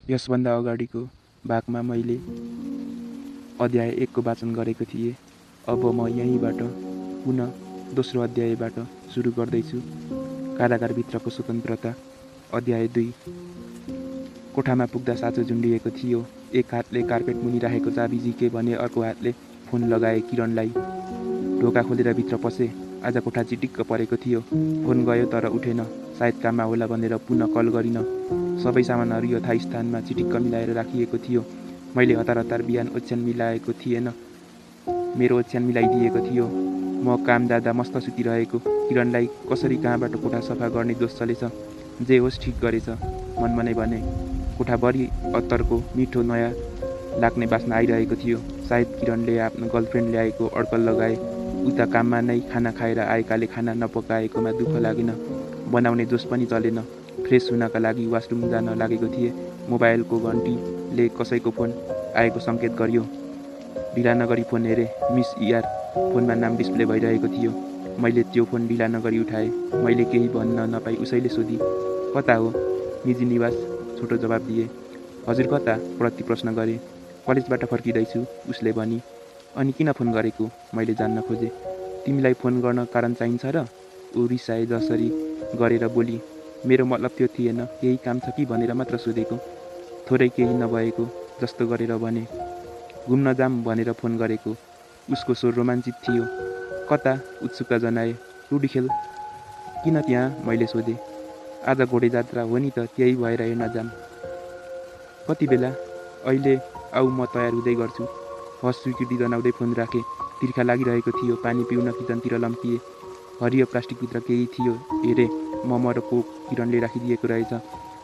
यसभन्दा अगाडिको भागमा मैले अध्याय 1 को वाचन गरेको थिएँ। अब म यहीँबाट पुनः दोस्रो अध्यायबाट सुरु गर्दैछु। कारागारभित्रको स्वतन्त्रता। अध्याय 2। कोठामा पुग्दा साँचो झुन्डिएको थियो। एक हातले कार्पेट मुनि राखेको चाबी झिके भने अर्को हातले फोन लगाए किरणलाई। ढोका खोलेर भित्र पसे। आज कोठा चिटिक्क परेको थियो। फोन गयो तर उठेन। सायद काममा होला भनेर पुनः कल गरिन। सबै सामानहरू यथास्थानमा स्थानमा चिटिक्क मिलाएर राखिएको थियो। मैले हतार हतार बिहान ओछ्यान मिलाएको थिएन। मेरो ओछ्यान मिलाइदिएको थियो। म काम जाँदा मस्त सुतिरहेको। किरणलाई कसरी कहाँबाट कोठा सफा गर्ने दोष चलेछ। जे होस् ठिक गरेछ मनमा नै भने। कोठाभरि अत्तरको मिठो नयाँ लाग्ने बास्ना आइरहेको थियो। सायद किरणले आफ्नो गर्लफ्रेन्ड ल्याएको अड्कल लगाए। उता काममा नै खाना खाएर आएकाले खाना नपकाएकोमा दुःख लागेन। बनाउने जोस पनि चलेन। फ्रेस हुनका लागि वासरुम जान लागेको थिएँ। मोबाइलको घन्टीले कसैको फोन आएको सङ्केत गर्यो। ढिला नगरी फोन हेरेँ। मिस ER फोनमा नाम डिस्प्ले भइरहेको थियो। मैले त्यो फोन ढिला नगरी उठाएँ। मैले केही भन्न नपाई उसैले सोधी, कता हो? निजी निवास, छोटो जवाब दिए। हजुर कता? प्रति प्रश्न गरेँ। कलेजबाट फर्किँदैछु, उसले भनी। अनि किन फोन गरेको? मैले जान्न खोजेँ। तिमीलाई फोन गर्न कारण चाहिन्छ र? ऊ रिसाए जसरी गरेर बोली। मेरो मतलब त्यो थिएन। केही काम छ कि भनेर मात्र सोधेको। थोरै केही नभएको जस्तो गरेर भने। घुम्न जाम भनेर फोन गरेको। उसको स्वर रोमाञ्चित थियो। कता? उत्सुकता जनाए। टुडिखेल। किन त्यहाँ? मैले सोधेँ। आज घोडे जात्रा हो नि त, त्यही भएर हेर्न जाम। कति बेला? अहिले आऊ, म तयार हुँदै गर्छु। हस् स्वीकृति जनाउँदै फोन राखेँ। तिर्खा लागिरहेको थियो। पानी पिउन किचनतिर लम्किए। हरियो प्लास्टिकभित्र केही थियो। हेरेँ, मोमो र कोक किरणले राखिदिएको रहेछ।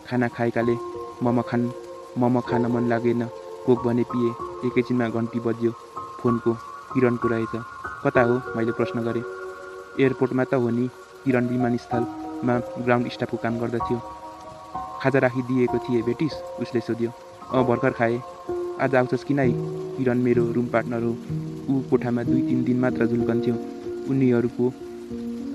खाना खाएकाले मोमो खान मन लागेन। कोक भने पिएँ। एकैछिनमा घन्टी बज्यो। फोनको किरणको रहेछ। कता हो? मैले प्रश्न गरेँ। एयरपोर्टमा त हो नि। किरण विमानस्थलमा ग्राउन्ड स्टाफको काम गर्दथ्यो। खाजा राखिदिएको थिएँ, भेटिस्? उसले सोध्यो। भर्खर खाएँ। आज आउँछस् कि नै? किरण मेरो रुम पार्टनर हो। ऊ कोठामा 2-3 दिन मात्र झुल्कन्थ्यो। उनीहरूको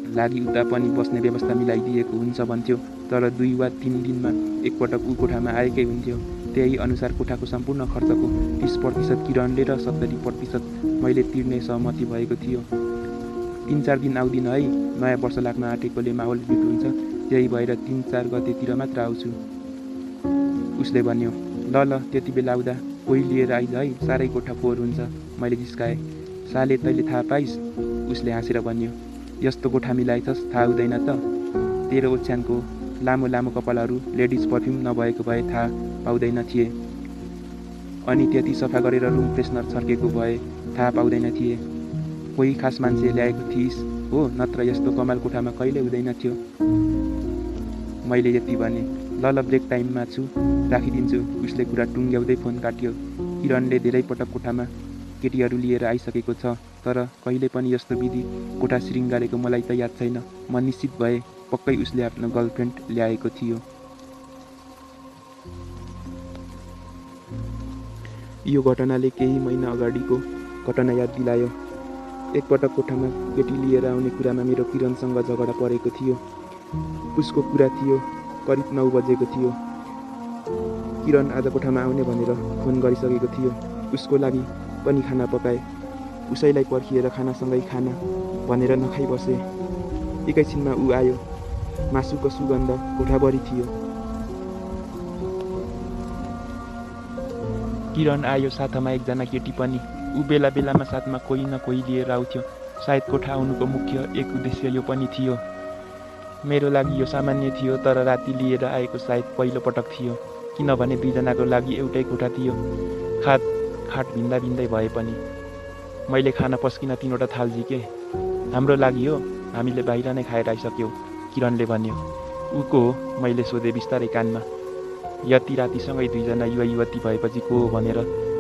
लागि उता पनि बस्ने व्यवस्था मिलाइदिएको हुन्छ भन्थ्यो। तर 2 वा 3 दिनमा एकपटक ऊ कोठामा आएकै हुन्थ्यो। त्यही अनुसार कोठाको सम्पूर्ण खर्चको 30% किरणले र 70% मैले तिर्ने सहमति भएको थियो। 3-4 दिन आउँदिन है। नयाँ वर्ष लाग्न आँटेकोले माहौल फिट हुन्छ। त्यही भएर 3-4 गतेतिर मात्र आउँछु, उसले भन्यो। ल त्यति बेला आउँदा कोही लिएर आइज है, साह्रै कोठा फोहोर हुन्छ, मैले जिस्काएँ। साले तैँले थाहा पाइस्? उसले हाँसेर भन्यो। यस्तो कोठा मिलाएछस् थाहा हुँदैन त? तेरो ओछ्यानको लामो लामो कपालहरू लेडिज पर्फ्युम नभएको भए थाहा पाउँदैन थिए। अनि त्यति सफा गरेर रुम फ्रेसनर छर्केको भए थाहा पाउँदैन थिए। कोही खास मान्छे ल्याएको थिइस् हो, नत्र यस्तो कमाल कोठामा कहिले हुँदैन थियो। मैले यति भने। ल ब्रेक टाइममा छु, राखिदिन्छु। उसले कुरा टुङ्ग्याउँदै फोन काट्यो। किरणले धेरै पटक कोठामा केटीहरू लिएर आइसकेको छ, तर कहिले पनि यस्तो विधि कोठा श्रृङ्गारेको मलाई त याद छैन। म निश्चित भए पक्कै उसले आफ्नो गर्लफ्रेन्ड ल्याएको थियो। यो घटनाले केही महिना अगाडिको घटना याद दिलायो। एकपटक कोठामा केटी लिएर आउने कुरामा मेरो किरणसँग झगडा परेको थियो। उसको कुरा थियो। करिब 9 बजेको थियो। किरण आज कोठामा आउने भनेर फोन गरिसकेको थियो। उसको लागि पनि खाना पकाए। उसैलाई पर्खिएर खानासँगै खाना भनेर नखाइ बसे। एकैछिनमा ऊ आयो। मासुको सुगन्ध कोठाभरि थियो। किरण आयो, साथमा एकजना केटी पनि। ऊ बेला बेलामा साथमा कोही न कोही लिएर आउँथ्यो। सायद कोठा आउनुको मुख्य एक उद्देश्य यो पनि थियो। मेरो लागि यो सामान्य थियो, तर राति लिएर आएको सायद पहिलो पटक थियो। किनभने 2 जनाको लागि एउटै कोठा थियो। खाट भिन्दा भिन्दै भए पनि। मैले खाना पस्किन 3वटा थाल झिकेँ। हाम्रो लागि हो, हामीले बाहिर नै खाएर आइसक्यौँ, किरणले भन्यो। ऊको हो? मैले सोधेँ बिस्तारै कानमा। यति रातिसँगै 2 जना युवा युवती भएपछि को हो भनेर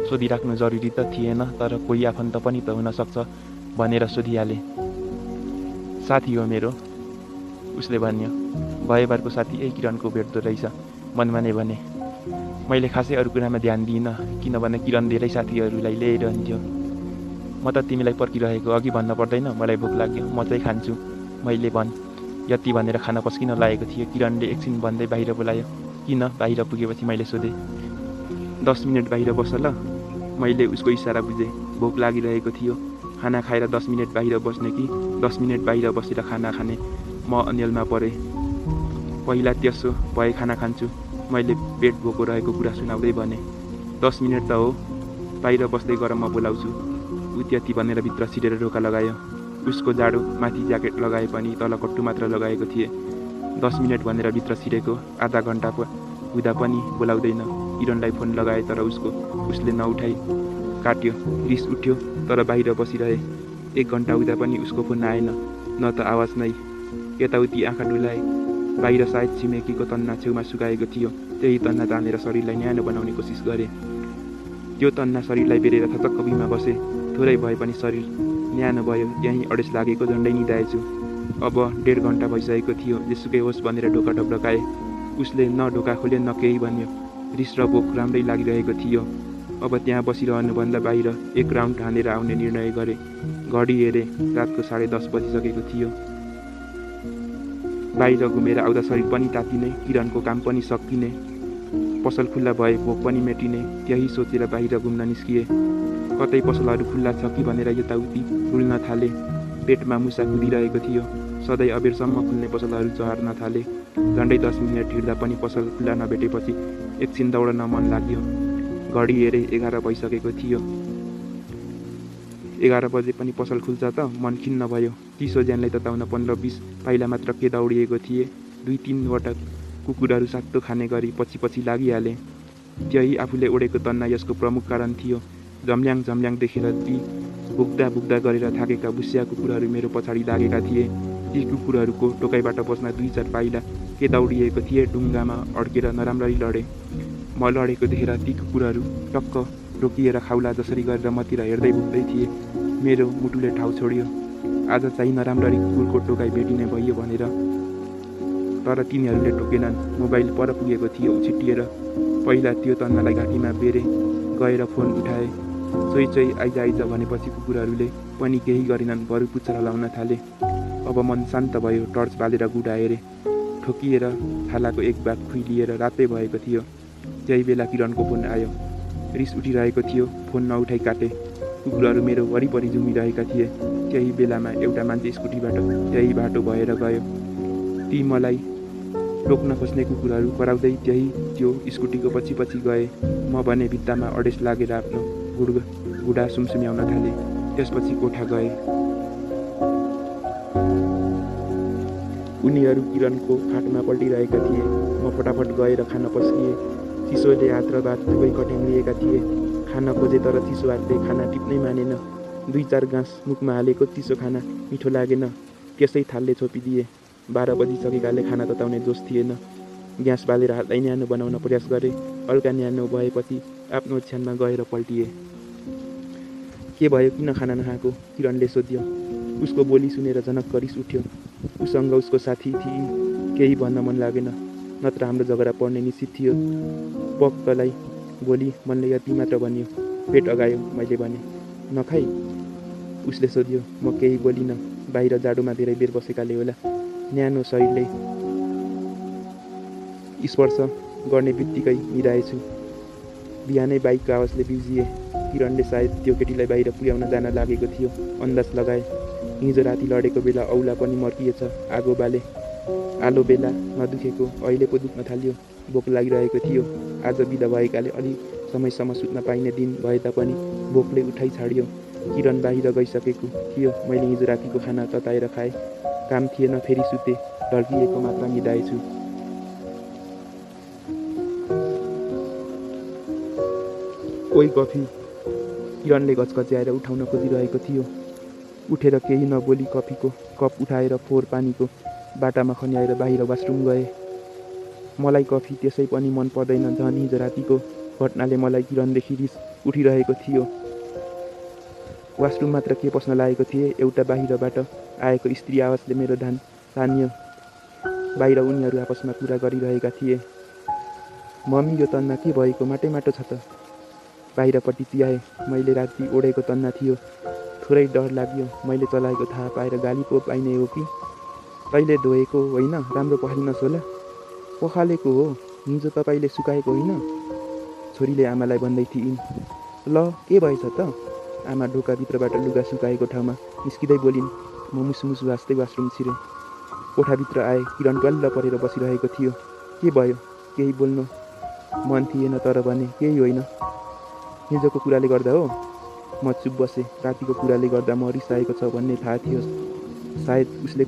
सोधिराख्नु जरुरी त थिएन, तर कोही आफन्त पनि त हुन सक्छ भनेर सोधिहालेँ। साथी हो मेरो, उसले भन्यो। भएभरको साथी किरणको भेट्दो रहेछ, मनमा नै भने। मैले खासै अरू कुरामा ध्यान दिइनँ, किनभने किरण धेरै साथीहरूलाई ल्याइरहन्थ्यो। म त तिमीलाई पर्खिरहेको, अघि भन्न पर्दैन? मलाई भोक लाग्यो, म चाहिँ खान्छु, मैले भन्। यति भनेर खाना पस्किन लागेको थियो। किरणले एकछिन भन्दै बाहिर बोलायो। किन? बाहिर पुगेपछि मैले सोधेँ। 10 मिनट बाहिर बस ल। मैले उसको इसारा बुझेँ। भोक लागिरहेको थियो। खाना खाएर 10 मिनट बाहिर बस्ने कि 10 मिनट बाहिर बसेर खाना खाने, म अन्यलमा परेँ। पहिला त्यसो भए खाना खान्छु, मैले पेट भोको रहेको कुरा सुनाउँदै भने। 10 मिनट त हो, बाहिर बस्दै गर, म बोलाउँछु। ऊ त्यति भनेर भित्र छिरेर ढोका लगायो। उसको जाडो माथि ज्याकेट लगाए पनि तल कट्टु मात्र लगाएको थिए। 10 मिनट भनेर भित्र छिरेको आधा घन्टा हुँदा पनि बोलाउँदैन। किरणलाई फोन लगाए तर उसले नउठाई काट्यो। रिस उठ्यो तर बाहिर बसिरहे। 1 घन्टा हुँदा पनि उसको फोन आएन, न त आवाज नै। यताउति आँखा डुलाए। बाहिर सायद छिमेकीको तन्ना छेउमा सुकाएको थियो। त्यही तन्ना तानेर शरीरलाई न्यानो बनाउने कोसिस गरे। त्यो तन्ना शरीरलाई बेरेर थचक्क भुइँमा बसे। थोरै भए पनि शरीर न्यानो भयो। त्यहीँ अडेस लागेको झन्डै निदाएछु। अब 1.5 घन्टा भइसकेको थियो। जेसुकै होस् भनेर ढोका ढकढकाए। उसले न ढोका खोल्यो न केही भन्यो। रिस र भोक राम्रै लागिरहेको थियो। अब त्यहाँ बसिरहनुभन्दा बाहिर 1 राउन्ड हानेर आउने निर्णय गरे। घडी हेरे, रातको 10:30 बजिसकेको थियो। बाहिर घुमेर आउँदा शरीर पनि तातिने, किरणको काम पनि सकिने, पसल खुल्ला भए भोक पनि मेटिने। त्यही सोचेर बाहिर घुम्न निस्किए। कतै पसलहरू खुल्ला छ कि भनेर यताउति डुल्न थाले। पेटमा मुसा कुदिरहेको थियो। सधैँ अबेरसम्म खुल्ने पसलहरू चहार्न थाले। झन्डै 10 मिनट हिँड्दा पनि पसल खुल्ला नभेटेपछि एकछिन दौडन मन लाग्यो। घडी हेरे 11 भइसकेको थियो। 11 बजे पनि पसल खुल्छ त? मन खिन्न भयो। चिसो ज्यानलाई तताउन 15-20 पाइला मात्र के दौडिएको थिए। 2-3 वटा कुकुरहरू सातो खाने गरी पछि लागिहाले। त्यही आफूले ओडेको तन्ना यसको प्रमुख कारण थियो। झम्ल्याङ देखेर ती भुक्दा गरेर थाकेका बुस्या कुकुरहरू मेरो पछाडि लागेका थिए। ती कुकुरहरूको टोकाइबाट बस्न 2-4 पाइला के दौडिएको थिए। ढुङ्गामा अड्केर नराम्ररी लडे। म लडेको देखेर ती कुकुरहरू टक्क रोकिएर खाउला जसरी गरेर मतिर हेर्दै भुक्दै थिए। मेरो मुटुले ठाउँ छोड्यो। आज चाहिँ नराम्ररी कुकुरको टोकाइ भेटिने भयो भनेर। तर तिनीहरूले टोकेनन्। मोबाइल पर पुगेको थियो उछिटिएर। पहिला त्यो तन्नालाई घाँटीमा बेरे गएर फोन उठाए। चोइ आइज भनेपछि कुकुरहरूले पनि केही गरेनन्, बरु पुच्छर हलाउन थाले। अब मन शान्त भयो। टर्च बालेर गुडा हेरे। ठोकिएर थालाको एक भाग खुइलिएर रातै भएको थियो। त्यही बेला किरणको फोन आयो। रिस उठिरहेको थियो। फोन नउठाई काटे। कुकुरहरू मेरो वरिपरि झुमिरहेका थिए। त्यही बेलामा एउटा मान्छे स्कुटीबाट त्यही बाटो भएर गयो। ती मलाई रोक्न खोज्ने कुकुरहरू कराउँदै त्यही त्यो स्कुटीको पछि गए। म भने भित्तामा अडेस लागेर आफ्नो घुँडा सुमसुम्याउन थालेँ। त्यसपछि कोठा गए। उनीहरू किरणको खाटमा पल्टिरहेका थिए। म फटाफट गएर खान पस्किएँ। चिसोले हात र भात दुवै कट्याङ्लिएका थिए। खान खोजे तर चिसो हातले खाना टिप्नै मानेन। 2-4 गाँस मुखमा हालेको चिसो खाना मिठो लागेन। त्यसै थालले छोपिदिए। 12 बजिसकेकाले खाना तताउने जोस थिएन। ग्यास बालेर हातलाई न्यानो बनाउन प्रयास गरेँ। हल्का न्यानो भएपछि आफ्नो ओछ्यानमा गएर पल्टिए। के भयो, किन खाना नखाएको? किरणले सोध्यो। उसको बोली सुनेर झनक्क रिस उठ्यो। उसँग उसको साथी थिई। केही भन्न मन लागेन, नत्र हाम्रो झगडा पर्ने निश्चित थियो। पक्कलाई भोलि मनले यति मात्र भनियो। पेट अगायो। मैले भने, नखाई? उसले सोध्यो। म केही बोलिनँ। बाहिर जाडोमा धेरै बेर बसेकाले होला। न्यानो शरीरले स्पर्श गर्ने बित्तिकै निदाएछु। बिहानै बाइकको आवाजले बिउजिए। किरणले सायद त्यो केटीलाई बाहिर पुर्याउन जान लागेको थियो। अन्दाज लगाए। हिजो राति लडेको बेला औला पनि मर्किएछ। आगो बाले। आलो बेला नदुखेको अहिले पो दुख्न थाल्यो। भोक लागिरहेको थियो। आज बिदा भएकाले अलि समयसम्म सुत्न पाइने दिन भए तापनि भोकले उठाइ छाड्यो। किरण बाहिर गइसकेको थियो। मैले हिजो रातिको खाना तताएर खाएँ। काम थिएन, फेरि सुते। ढल्किएको मात्र निदाएछु। ओइ कफी। किरणले घचघच्याएर उठाउन खोजिरहेको थियो। उठेर केही नबोली कफीको कप उठाएर फोहोर पानीको बाटामा खन्याएर बाहिर वासरुम गए। मलाई कफी त्यसै पनि मन पर्दैन। झन् हिजो रातिको घटनाले मलाई किरणदेखि रिस उठिरहेको थियो। वासरुम मात्र के पस्न लागेको थिएँ। एउटा बाहिरबाट आएको स्त्री आवाजले मेरो ध्यान तान्यो। बाहिर उनीहरू आपसमा कुरा गरिरहेका थिए। मम्मी, यो तन्ना के भएको? माटो छ त। बाहिरपट्टि चियाए। मैले राति ओडेको तन्ना थियो। थोरै डर लाग्यो। मैले चलाएको थाहा पाएर गाली पो पाइने हो कि? तैँले धोएको होइन? राम्रो पखालिनस् होला। पखालेको हो। हिजो तपाईँले सुकाएको होइन? छोरीले आमालाई भन्दै थिइन्। ल के भएछ त? आमा ढोकाभित्रबाट लुगा सुकाएको ठाउँमा निस्किँदै बोलिन्। म मुसुमुसु हाँस्दै वासरुम छिरेँ। कोठाभित्र आए किरण ट्वाल्ल परेर बसिरहेको थियो। के भयो? केही बोल्नु मन थिएन तर भने केही होइन। हिजोको कुराले गर्दा हो? म चुप बसेँ। रातिको कुराले गर्दा म रिसाएको छ भन्ने थाहा थियो। सायद उसले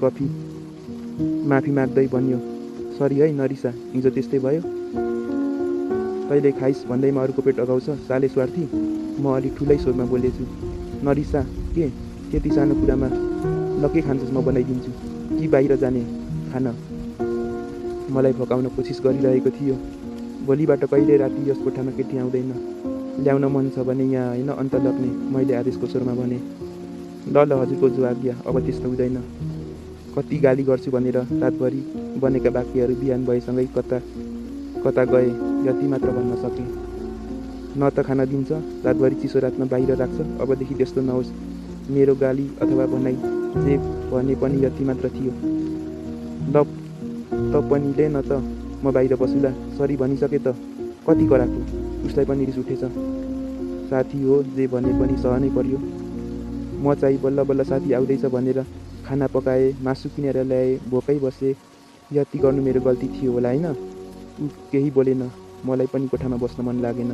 माफी माग्दै भन्यो, सरी है नरिसा, हिजो त्यस्तै भयो। तैँले खाइस् भन्दैमा अरूको पेट अगाउँछ, साले स्वार्थी। म अलि ठुलै स्वरमा बोलेछु। नरिसा के? त्यति सानो कुरामा ल के खान्छस् म बनाइदिन्छु कि बाहिर जाने खान? मलाई भगाउन कोसिस गरिरहेको थियो। भोलिबाट कहिले राति यस कोठामा केटी आउँदैन। ल्याउन मन छ भने यहाँ होइन अन्त लग्ने, मैले आदेशको स्वरमा भने। ल हजुरको जो आज्ञा, अब त्यस्तो हुँदैन। कति गाली गर्छु भनेर रातभरि बनेका वाक्यहरू बिहान भएसँगै कता गए यति मात्र भन्न सकेँ। न त खाना दिन्छ, रातभरि चिसो रातमा बाहिर राख्छ। अबदेखि त्यस्तो नहोस्। मेरो गाली अथवा भनाइ जे भने पनि यति मात्र थियो। ल त पनिले न त म बाहिर बसुला। सरी भनिसके त, कति कराएको। उसलाई पनि रिस उठेछ। साथी हो, जे भने पनि सहनै पर्यो। म चाहिँ बल्ल बल्ल साथी आउँदैछ भनेर खाना पकाएँ, मासु किनेर ल्याएँ, भोकै बसेँ। यति गर्नु मेरो गल्ती थियो होला होइन? ऊ केही बोलेन। मलाई पनि कोठामा बस्न मन लागेन।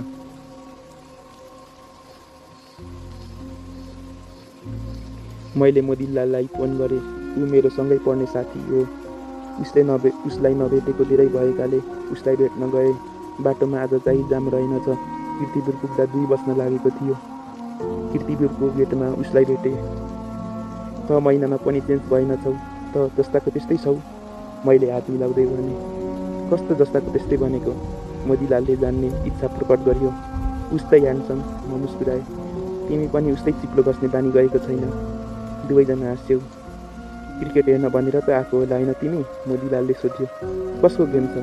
मैले मोदीलाललाई फोन गरेँ। ऊ मेरो सँगै पढ्ने साथी हो। उसलाई नभेटेको धेरै भएकाले उसलाई भेट्न गए। बाटोमा आज चाहिँ जाम रहेनछ। कीर्तिपुर पुग्दा 2 बज्न लागेको थियो। कीर्तिपुरको गेटमा उसलाई भेटेँ। त महिनामा पनि चेन्ज भएनछौ त, जस्ताको त्यस्तै छौ, मैले हात मिलाउँदै भने। कस्तो जस्ताको त्यस्तै भनेको? मोदीलालले जान्ने इच्छा प्रकट गर्यो। उस्तै ह्यान्डसम, म मुस्कुराएँ। तिमी पनि उस्तै चिप्लो बस्ने बानी गएको छैन। दुवैजना हाँस्यौ। क्रिकेट हेर्न भनेर त आएको होला होइन तिमी? मोदीलालले सोध्यो। कसको गेम छ?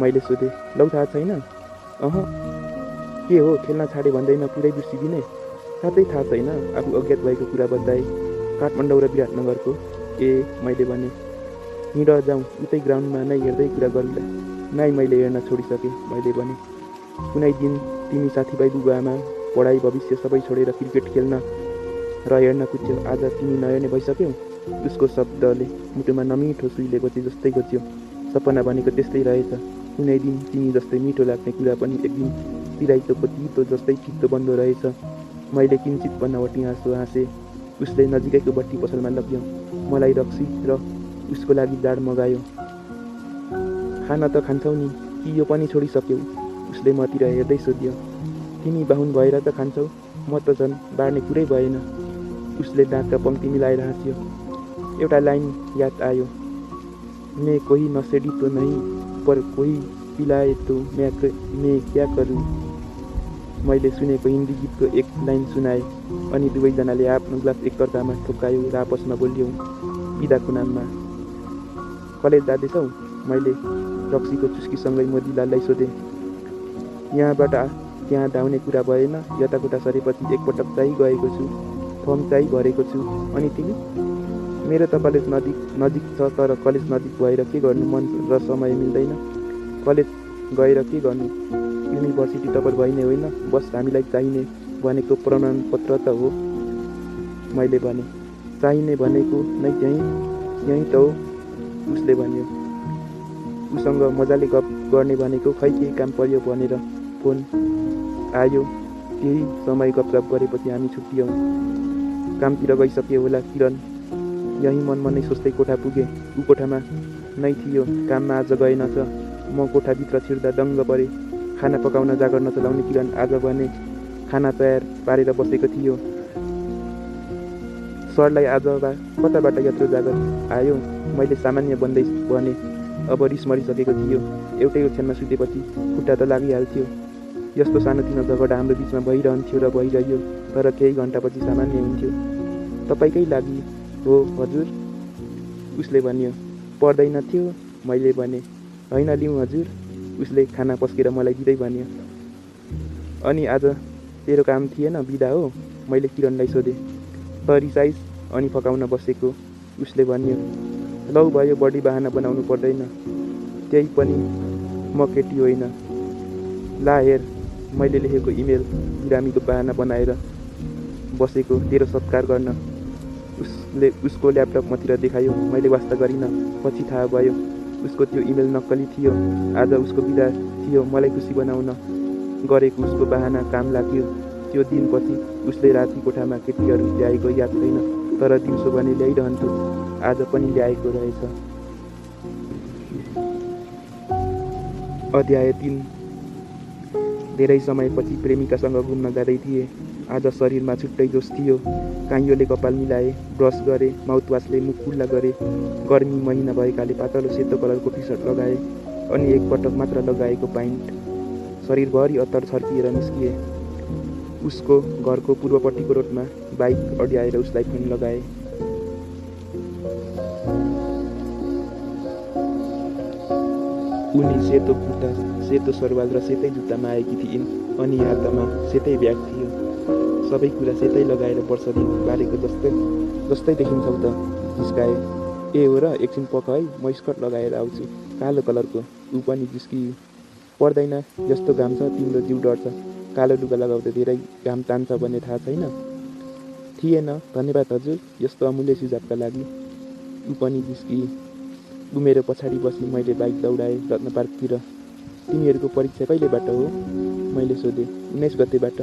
मैले सोधेँ। लौ थाहा छैन? के हो, खेल्न छाडे भन्दैमा पुरै बिर्सिदिने? साथै थाहा छैन? आफू अज्ञात भएको कुरा बताए। काठमाडौँ र विराटनगरको। मैले भने। हिँड जाउँ, उतै ग्राउन्डमा नै हेर्दै कुरा गरौँला। नाइ, मैले हेर्न छोडिसकेँ, मैले भने। कुनै दिन तिमी साथीभाइ, बुबाआमा, पढाइ, भविष्य सबै छोडेर क्रिकेट खेल्न र हेर्न कुद्यौ। आज तिमी नहेर्ने भइसक्यौ। उसको शब्दले मुटुमा नमिठो सुईले गोचे जस्तै गोच्यो। सपना भनेको त्यस्तै रहेछ। कुनै दिन तिमी जस्तै मिठो लाग्ने कुरा पनि एक दिन तिराइतोको तितो जस्तै चित्तो बन्दो रहेछ। मैले किञ्चित बनावटी हाँसो हाँसेँ। उसले नजिकैको बत्ती पसलमा लग्यो। मलाई रक्सी र उसको लागि जाड मगायो। खाना त खान्छौ नि, कि यो पनि छोडिसक्यौ? उसले मतिर हेर्दै सोध्यो। तिमी बाहुन भएर त खान्छौ, म त झन् बार्ने कुरै भएन। उसले दाँतका पङ्क्ति मिलाएर हाँस्यो। एउटा लाइन याद आयो। मैं कोही नसेडी तो नहीं, पर कोही पिलाए तो मैं क्या करूँ? मैले सुनेको हिन्दी गीतको एक लाइन सुनाए। अनि दुवैजनाले आफ्नो ग्लास एकअर्कामा ठोक्कायो र आपसमा बोल्यौँ बिदाको नाममा। कलेज जाँदैछौ? मैले रक्सीको चुस्कीसँगै मोदीलाललाई सोधेँ। यहाँबाट त्यहाँ धाउने कुरा भएन। यताउता सरेपछि एकपटक चाहिँ गएको छु, फर्म चाहिँ भरेको छु। अनि तिमी? मेरो त कलेज नजिक छ, तर कलेज नजिक भएर के गर्नु, मन र समय मिल्दैन। कलेज गएर के गर्नु? युनिभर्सिटी टपर भइ नै होइन, बस हामीलाई चाहिने भनेको प्रमाणपत्र त हो, मैले भने। चाहिने भनेको नै यही त हो, उसले भन्यो। उसँग मजाले गफ गर्ने भनेको खै केही काम पर्यो भनेर फोन आयो। केही समय गफगफ गरेपछि हामी छुट्टियौँ। कामतिर गइसक्यो होला किरण। यही मनमा नै सोच्दै कोठा पुगेँ। ऊ कोठामा नै थियो। काममा आज गएनछ। म कोठाभित्र छिर्दा दङ्ग परे। खाना पकाउन जागर नचलाउने किरण आज भने खाना तयार पारेर बसेको थियो। सरलाई आज कताबाट यत्रो जागर आयो? मैले सामान्य बन्दै भने। अब रिस मरिसकेको थियो। एउटै ओछ्यानमा सुतेपछि खुट्टा त लागिहाल्थ्यो। यस्तो सानोतिनो झगडा हाम्रो बिचमा भइरहन्थ्यो र भइरह्यो, तर केही घन्टापछि सामान्य हुन्थ्यो। तपाईँकै लागि हो हजुर, उसले भन्यो। पर्दैन थियो, मैले भने। होइन लिउँ हजुर, उसले खाना पस्केर मलाई दिँदै भन्यो। अनि आज तेरो काम थिएन, बिदा हो? मैले किरणलाई सोधेँ। त रिसाइस अनि फकाउन बसेको, उसले भन्यो। लौ भयो, बढी बहाना बनाउनु पर्दैन। त्यही पनि म केटी होइन। ला हेर, मैले लेखेको इमेल बिरामीको बहाना बनाएर बसेको तेरो सत्कार गर्न उसले उसको ल्यापटपमातिर देखायो। मैले वास्ता गरिनँ। पछि थाहा भयो उसको त्यो इमेल नक्कली थियो। आज उसको बिदा थियो। मलाई खुसी बनाउन गरेको उसको बहाना काम लाग्यो। त्यो दिनपछि उसले राति कोठामा केटीहरू ल्याएको याद छैन, तर दिउँसो भने ल्याइरहन्थ्यो। आज पनि ल्याएको रहेछ। अध्याय 3। धेरै समयपछि प्रेमिकासँग घुम्न जाँदै थिए। आज शरीरमा छुट्टै जोस थियो। काइयोले कपाल मिलाए, ब्रस गरे, माउथवासले मुख कुल्ला गरे। गर्मी महिना भएकाले पातलो सेतो कलरको टी सर्ट लगाए अनि एकपटक मात्र लगाएको प्यान्ट। शरीरभरि अत्तर छर्किएर निस्किए। उसको घरको पूर्वपट्टिको रोडमा बाइक अड्याएर उसलाई फोन लगाए। उनी सेतो कुर्ता, सेतो सरवाल र सेतै जुत्तामा आएकी थिइन् अनि हातमा सेतै ब्याग थियो। सबै कुरा सेतै लगाएर वर्ष दिन बारेको जस्तै देखिन्छौ त, जिस्काए। ए हो र, एकछिन पख है, म स्कर्ट लगाएर आउँछु, कालो कलरको। ऊ पनि जिस्कियो। पर्दैन, यस्तो घाम छ तिम्रो जिउ डढ्छ। कालो लुगा लगाउँदा धेरै घाम तान्छ भन्ने थाहा छैन? थिएन, धन्यवाद हजुर, यस्तो अमूल्य सुझावका लागि। ऊ पनि जिस्किए। ऊ मेरो पछाडि बसी मैले बाइक दौडाएँ रत्न पार्कतिर। तिमीहरूको परीक्षा कहिलेबाट हो? मैले सोधेँ। 19 गतेबाट।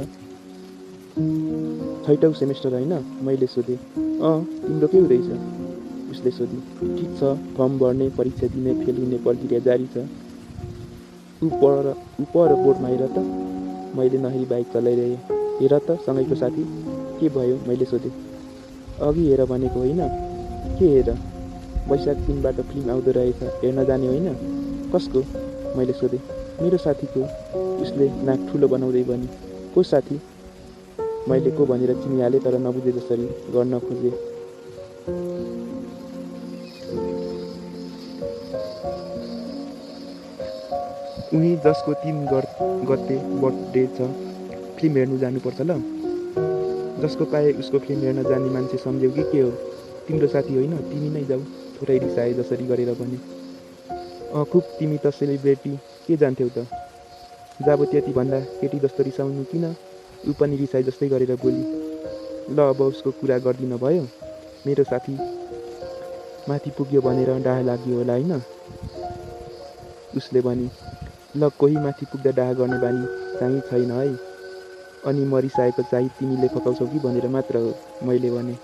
6औं सेमेस्टर होइन? मैले सोधेँ। तिम्रो के हुँदैछ? उसले सोधी। ठिक छ, फर्म भर्ने, परीक्षा दिने, फेल हुने प्रक्रिया जारी छ। ऊ पर बोर्डमा हेर त। मैले नहेरी बाइक चलाइरहेँ। हेर त, सँगैको साथी। के भयो? मैले सोधेँ। अघि हेर भनेको होइन? के हेर? वैशाख 3बाट फिल्म आउँदो रहेछ, हेर्न जाने होइन? कसको? मैले सोधेँ। मेरो साथीको। उसले नाक ठुलो बनाउँदै भनी। को साथी? मैले को भनेर चिनिहालेँ, तर नबुझे जसरी गर्न खोजेँ। उही जसको 3 गते बर्थडे छ। फिल्म हेर्नु जानुपर्छ ल। जसको पाए उसको फिल्म हेर्न जाने मान्छे सम्झ्यौ कि के हो? तिम्रो साथी होइन, तिमी नै जाऊ, थोरै रिसाए जसरी गरेर भने। खुब, तिमी त सेलिब्रेटी, के जान्थ्यौ त? जाबो त्यति भन्दा केटी जस्तो रिसाउनु किन? ऊ पनि रिसाए जस्तै गरेर बोली। ल, अब उसको कुरा गर्दिन भयो। मेरो साथी माथि पुग्यो भनेर डाह लाग्यो होला होइन? उसले भनी। ल, कोही माथि पुग्दा डाह गर्ने बानी चाहिँ छैन है। अनि म रिसाएको चाहिँ तिमीले फकाउँछौ कि भनेर मात्र हो, मैले भने।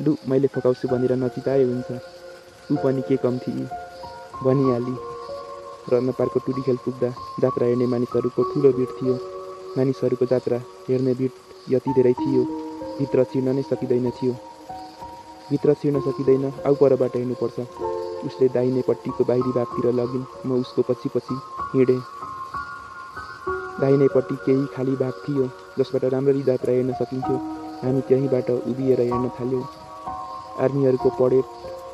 लु, मैले फकाउँछु भनेर नचिताए हुन्छ। ऊ पनि के कम थिए, भनिहाली। रत्न पार्कको टुडी खेल पुग्दा जात्रा हेर्ने मानिसहरूको ठुलो भिड थियो। मानिसहरूको जात्रा हेर्ने भिड यति धेरै थियो, भित्र छिर्न नै सकिँदैन थियो। भित्र छिर्न सकिँदैन, आउ परबाट हेर्नुपर्छ। उसले दाहिनेपट्टिको बाहिरी भागतिर लगिन्। म उसको पछि पछि हिँडेँ। दाहिनेपट्टि केही खाली भाग थियो जसबाट राम्ररी जात्रा हेर्न सकिन्थ्यो। हामी त्यहीँबाट उभिएर हेर्न थाल्यौँ। आर्मीहरूको परेड,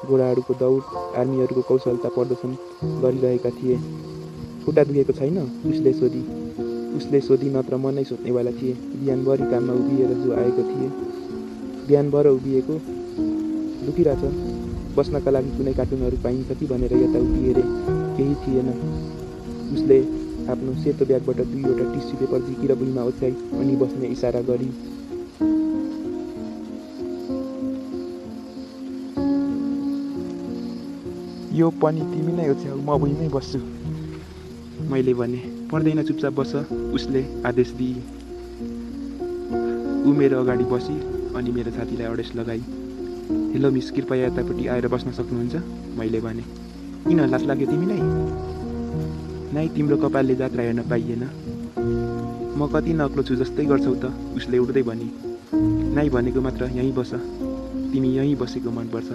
घोडाहरूको दौड, आर्मीहरूको कौशलता प्रदर्शन गरिरहेका थिए। खुट्टा दुखेको छैन? उसले सोधी नत्र म नै सोध्नेवाला थिएँ। बिहानभरि काममा उभिएर जो आएको थिएँ। बिहानभर उभिएको? दुखिरहेछ? बस्नका लागि कुनै कार्टुनहरू पाइन्छ कि भनेर यता उभि हेरेँ। केही थिएन। उसले आफ्नो सेतो ब्यागबाट 2वटा टिस्यु पेपर झिकेर भुइँमा ओछ्याई अनि बस्ने इसारा गरी। यो पनि तिमी नै ओछ्याऊ, म भुइँमै बस्छु, मैले भने। पर्दैन, चुपचाप बस, उसले आदेश दिए। ऊ मेरो अगाडि बसी अनि मेरो छातीलाई अडेस लगाई। हेलो मिस, कृपया यतापट्टि आएर बस्न सक्नुहुन्छ? मैले भने। किन, लाज लाग्यो तिमीलाई? नाइ, तिम्रो कपालले जात्रा हेर्न पाइएन। म कति नक्लो छु जस्तै गर्छौ त, उसले उड्दै भनी। नाइ भनेको मात्र, यहीँ बस, तिमी यहीँ बसेको मनपर्छ,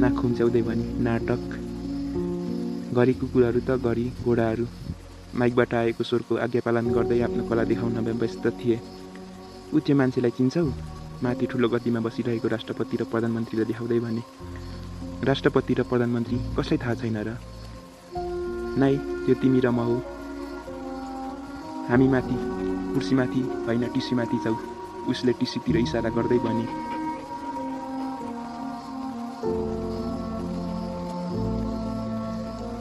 नाक खुम्च्याउँदै भनी। नाटक। घरी कुकुरहरू त घरी घोडाहरू माइकबाट आएको स्वरको आज्ञा पालन गर्दै आफ्नो कला देखाउन व्यस्त थिए। ऊ त्यो मान्छेलाई चिन्छौ? माथि ठुलो गद्दीमा बसिरहेको राष्ट्रपति र प्रधानमन्त्रीले देखाउँदै भने। राष्ट्रपति र प्रधानमन्त्री कसलाई थाहा छैन र? नाइ, त्यो तिमी र म हो। हामी माथि, कुर्सीमाथि होइन, टिस्युमाथि छौ, उसले टिस्युतिर इसारा गर्दै भने।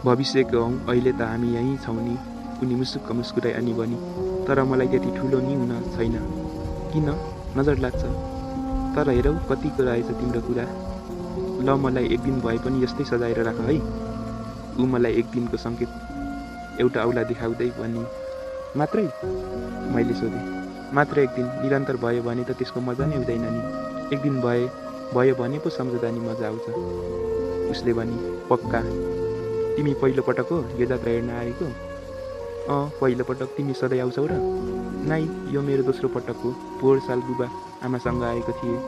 भविष्यको हौँ, अहिले त हामी यहीँ छौँ नि, उनी मुसुक्क मुस्कुराई अनि भनी। तर मलाई त्यति ठुलो नि हुन छैन। किन नजर लाग्छ? तर हेरौ कतिको रहेछ तिम्रो कुरा। ल मलाई एक दिन भए पनि यस्तै सजाएर राख है। ऊ मलाई एक दिनको सङ्केत एउटा औला देखाउँदै भनी। मात्रै? मैले सोधेँ। मात्र एक दिन, निरन्तर भयो भने त त्यसको मजा नै हुँदैन नि। एक दिन भयो भने पो सम्झदा नि मजा आउँछ। उसले भनी। पक्का? तिमी पहिलो पटक हो यो जात्रा हेर्न आएको? पहिलो पटक। तिमी सधैँ आउँछौ र? नाइ, यो मेरो दोस्रो पटक हो। पोहोर साल बुबा आमासँग आएको थिएँ।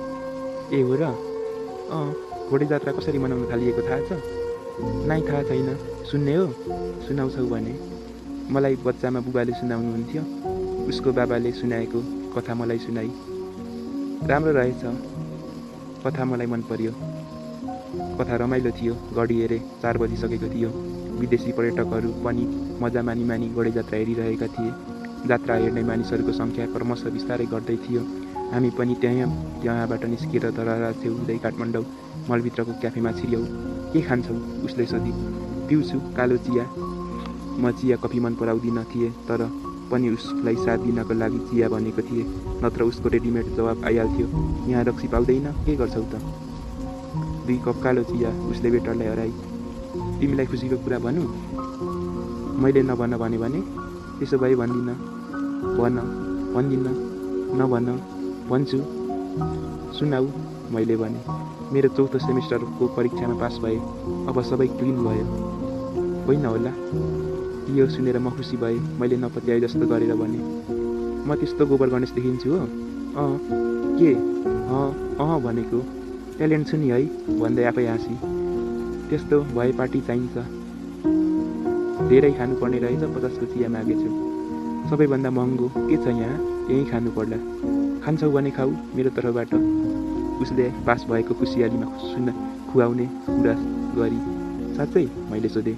ए हो र? घोडे जात्रा कसरी मनाउन थालिएको थाहा छ? नाइ थाहा छैन। सुन्ने हो? सुनाउँछौ भने? मलाई बच्चामा बुबाले सुनाउनुहुन्थ्यो। उसको बाबाले सुनाएको कथा मलाई सुनाई। राम्रो रहेछ। कथा मलाई मन पर्यो। कथा रमाइलो थियो। घडी हेरे 4 बजिसकेको थियो। विदेशी पर्यटकहरू पनि मजा मानी घोडे जात्रा हेरिरहेका थिए। जात्रा हेर्ने मानिसहरूको सङ्ख्या क्रमशः बिस्तारै घट्दै थियो। हामी पनि त्यहाँबाट निस्किएर धरहरा छेउ हुँदै काठमाडौँ मलभित्रको क्याफेमा छिर्यौँ। के खान्छौ? उसले सोधी। पिउँछु कालो चिया। म चिया कफी मन पराउँदिन थिएँ, तर पनि उसलाई साथ दिनको लागि चिया भनेको थिएँ, नत्र उसको रेडिमेड जवाब आइहाल्थ्यो। यहाँ रक्सी पाउँदैन? के गर्छौ त? 2 कप कालो चिया। उसले वेटरलाई हराई। तिमीलाई खुसीको कुरा भनौँ? मैले नभन भने? त्यसो भए भन्दिनँ। भन्दिनँ। नभन। भन्छु। सुनाऊ। मैले भने। मेरो 4थो सेमिस्टरको परीक्षामा पास भए। अब सबै क्लिन भयो। होइन होला? यो सुनेर म खुसी भएँ। मैले नपत्याए जस्तो गरेर भने। म त्यस्तो गोबर गणेश देखिन्छु हो? के? भनेको ट्यालेन्ट छु नि है भन्दै आफै हाँसी। त्यस्तो भए पार्टी चाहिन्छ। धेरै खानुपर्ने रहेछ। 50 को चिया मागेछु। सबैभन्दा महँगो के छ यहाँ? यहीँ खानु पर्ला। खान्छौ भने खाऊ मेरो तर्फबाट। उसले पास भएको खुसियालीमा खुवाउने कुरा गरी। साँच्चै? मैले सोधेँ।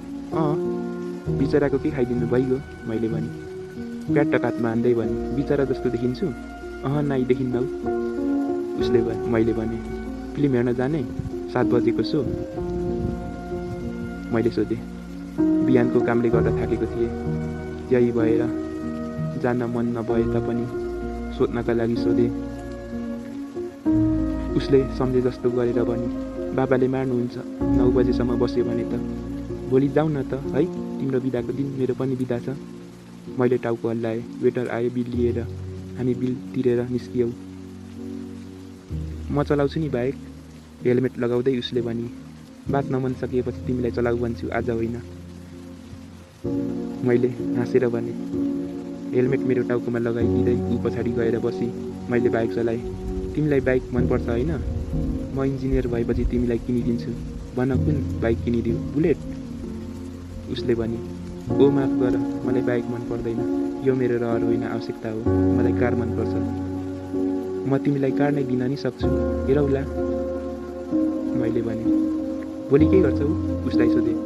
बिचराको के खाइदिनु भइगयो? मैले भने। प्याट्ट कातमा हान्दै भने। बिचरा जस्तो देखिन्छु? नाइ देखिन्नौ। उसले मैले भने। फिल्म हेर्न जाने? 7 बजेको सो? मैले सोधेँ। बिहानको कामले गर्दा थाकेको थिएँ। त्यही भएर जान मन नभए तापनि सोध्नका लागि सोधेँ। उसले सम्झे जस्तो गरेर भने। बाबाले मार्नुहुन्छ। 9 बजेसम्म बस्यो भने त। भोलि जाउँ न त है? तिम्रो बिदाको दिन, मेरो पनि बिदा छ। मैले टाउको हल्लाएँ। वेटर आए बिल लिएर। हामी बिल तिरेर निस्कियौँ। म चलाउँछु नि बाइक। हेलमेट लगाउँदै उसले भनी। बाँच्न मन सकिएपछि तिमीलाई चलाऊ भन्छु, आज होइन। मैले हाँसेर भने। हेलमेट मेरो टाउकोमा लगाइदिँदै ऊ पछाडि गएर बसी। मैले बाइक चलाएँ। तिमीलाई बाइक मनपर्छ होइन? म इन्जिनियर भएपछि तिमीलाई किनिदिन्छु। भन कुन बाइक किनिदिऊ? बुलेट? उसले भनी। माफ गर, मलाई बाइक मन पर्दैन। यो मेरो रहर होइन, आवश्यकता हो। मलाई कार मनपर्छ। म तिमीलाई कार नै दिन नि सक्छु। हेरौला। मैले भने। भोलि के गर्छौ? उसलाई सोधेँ।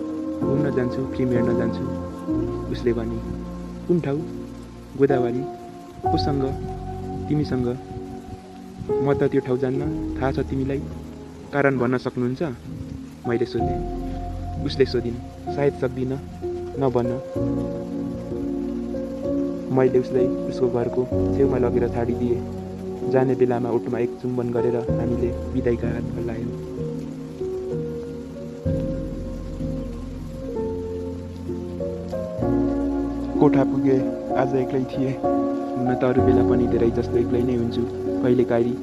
घुम्न जान्छु, फिल्म हेर्न जान्छु। उसले भने। कुन ठाउँ? गोदावरी। कोसँग? तिमीसँग। म त त्यो ठाउँ जान्न। थाहा छ तिमीलाई? कारण भन्न सक्नुहुन्छ? मैले सोधेँ। उसले सोधिन्। सायद सक्दिनँ। नभन। मैले उसलाई उसको घरको छेउमा लगेर छाडिदिएँ। जाने बेलामा ओठमा एक चुम्बन गरेर हामीले बिदाइका हात हल्लायौँ। कोठा पुगे। आज एक्लै थिएँ। हुन त अरू बेला पनि धेरै जस्तो एक्लै नै हुन्छु। कहिलेकाहीँ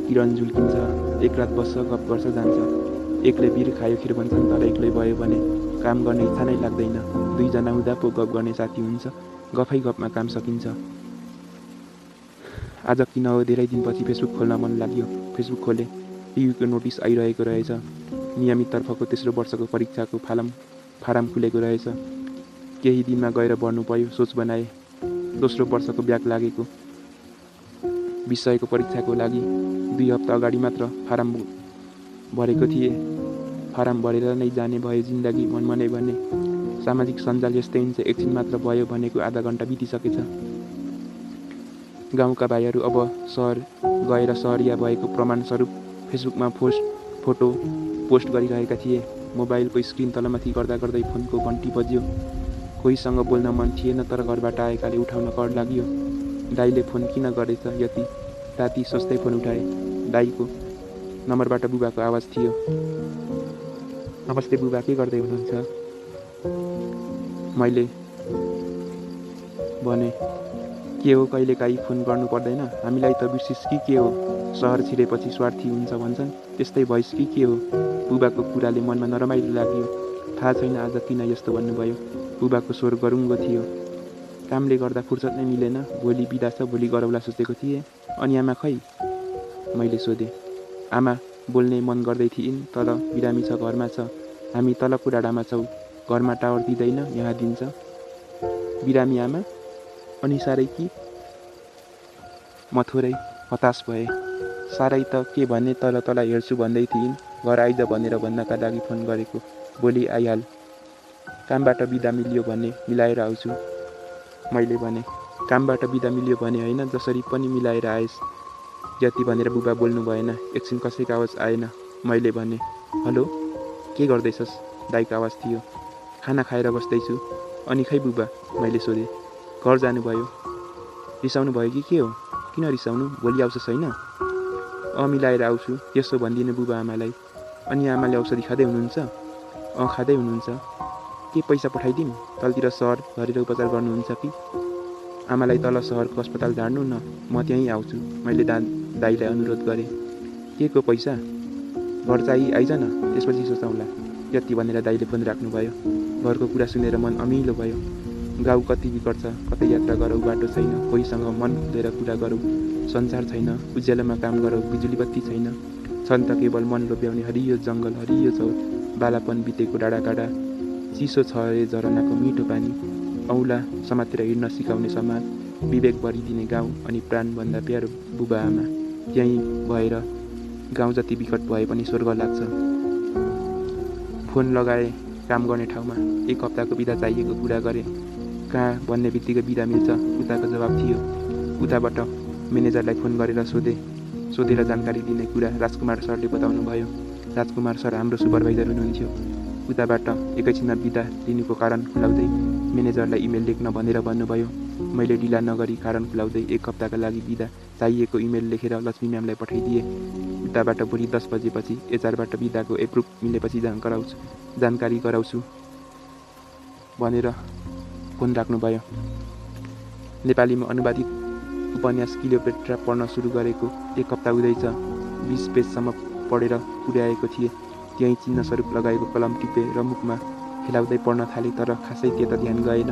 किरण झुल्किन्छ। एक रात बस्छ, गफ गर्छ, जान्छ। एक्लै बिर खायो खिर भन्छन्, तर एक्लै भयो भने काम गर्ने इच्छा नै लाग्दैन। 2 जना हुँदा पो गफ गर्ने साथी हुन्छ। गफै गफमा काम सकिन्छ। आज किन हो धेरै दिनपछि फेसबुक खोल्न मन लाग्यो। फेसबुक खोले। पियुको नोटिस आइरहेको रहेछ। नियमित तर्फको तेस्रो वर्षको परीक्षाको फारम खुलेको रहेछ। केही दिनमा गएर भर्नु पर्यो। सोच बनाए। दोस्रो वर्षको ब्याक लागेको विषयको परीक्षाको लागि 2 हप्ता अगाडि मात्र फारम भरेको थिएँ। फारम भरेर नै जाने भयो जिन्दगी मनमनै भने। सामाजिक सञ्जाल यस्तै हुन्छ। एकछिन मात्र भयो भनेको आधा घन्टा बितिसकेछ। गाउँका भाइहरू अब सहर गएर सहरिया भएको प्रमाणस्वरूप फेसबुकमा फोटो पोस्ट गरिरहेका थिए। मोबाइलको स्क्रिन तलमाथि गर्दा फोनको घन्टी बज्यो। कोहीसँग बोल्न मन थिएन, तर घरबाट आएकाले उठाउन कर लाग्यो। दाइले फोन किन गरेछ यति राति सोच्दै फोन उठाए। दाइको नम्बरबाट बुबाको आवाज थियो। नमस्ते बुबा, के गर्दै हुनुहुन्छ? मैले भने, के हो कहिलेकाहीँ फोन गर्नु पर्दैन? हामीलाई त बिर्सिस् कि के हो? सहर छिरेपछि स्वार्थी हुन्छ भन्छन्, त्यस्तै भइस् कि के हो? बुबाको कुराले मनमा नरमाइलो लाग्यो। थाहा छैन आज किन यस्तो भन्नुभयो। बुबाको स्वर गरुङ्गो थियो। कामले गर्दा फुर्सद नै मिलेन। भोलि बिदा छ, भोलि गरौला सोचेको थिएँ। अनि आमा खै? मैले सोधेँ। आमा बोल्ने मन गर्दै थिइन्, तर बिरामी छ, घरमा छ। हामी तलको डाँडामा छौँ, घरमा टावर दिँदैन, यहाँ दिन्छ। बिरामी आमा? अनि साह्रै कि? म थोरै हताश भएँ। साह्रै त के भने, तल तल हेर्छु भन्दै थिइन्। घर आइज भनेर भन्नका लागि फोन गरेको। भोलि आइहाल। कामबाट बिदा मिल्यो भने मिलाएर आउँछु। मैले भने, कामबाट बिदा मिल्यो भने होइन, जसरी पनि मिलाएर आएस्। यति भनेर बुबा बोल्नु भएन। एकछिन कसैको आवाज आएन। मैले भने, हेलो, के गर्दैछस्? दाइको आवाज थियो। खाना खाएर बस्दैछु। अनि खै बुबा? मैले सोधेँ। घर जानुभयो। रिसाउनु भयो कि के हो? किन रिसाउनु? भोलि आउँछस् होइन? मिलाएर आउँछु, त्यसो भनिदिनु बुबा आमालाई। अनि आमाले औषधि खाँदै हुनुहुन्छ? खाँदै हुनुहुन्छ। के पैसा पठाइदिउँ? तलतिर सहर झरेर उपचार गर्नुहुन्छ कि? आमालाई तल सहरको अस्पताल झार्नु न, म त्यहीँ आउँछु। मैले दाइलाई अनुरोध गरेँ। के को पैसा? घर चाहिँ आइज न, त्यसपछि सोचौँला। यति भनेर दाइले फोन राख्नुभयो। घरको कुरा सुनेर मन अमिलो भयो। गाउँ कति बिकट छ, कतै यात्रा गरौँ, बाटो छैन, कोहीसँग मन खुलेर कुरा गरौँ, संसार छैन, उज्यालोमा काम गरौँ, बिजुली बत्ती छैन, छन् त केवल मन लोभ्याउने हरियो जङ्गल, हरियो चौर, बालापन बितेको डाँडाकाँडा, चिसो छ अरे झरनाको मिठो पानी, औँला समातेर हिँड्न सिकाउने समाज, विवेक भरिदिने गाउँ अनि प्राणभन्दा प्यारो बुबा आमा। त्यहीँ भएर गाउँ जति विकट भए पनि स्वर्ग लाग्छ। फोन लगाए काम गर्ने ठाउँमा। 1 हप्ताको बिदा चाहिएको कुरा गरेँ। कहाँ भन्ने बित्तिकै बिदा मिल्छ, उताको जवाब थियो। उताबाट म्यानेजरलाई फोन गरेर सोधेर जानकारी दिने कुरा राजकुमार सरले बताउनु भयो। राजकुमार सर हाम्रो सुपरभाइजर हुनुहुन्थ्यो। उताबाट एकैछिनमा बिदा लिनुको कारण खुलाउँदै म्यानेजरलाई इमेल लेख्न भनेर भन्नुभयो। मैले ढिला नगरी कारण खुलाउँदै 1 हप्ताका लागि बिदा चाहिएको इमेल लेखेर लक्ष्मी म्यामलाई पठाइदिएँ। उताबाट भोलि 10 बजेपछि एचआरबाट बिदाको एप्रुभ मिलेपछि जानकारी गराउँछु भनेर फोन राख्नुभयो। नेपालीमा अनुवादित उपन्यास क्लियोपेट्रा पढ्न सुरु गरेको 1 हप्ता हुँदैछ। 20 पेजसम्म पढेर पुर्याएको थिएँ। त्यहीँ चिन्ह स्वरूप लगाएको कलम टिपे र मुखमा खेलाउँदै पढ्न थालेँ, तर खासै त्यता ध्यान गएन।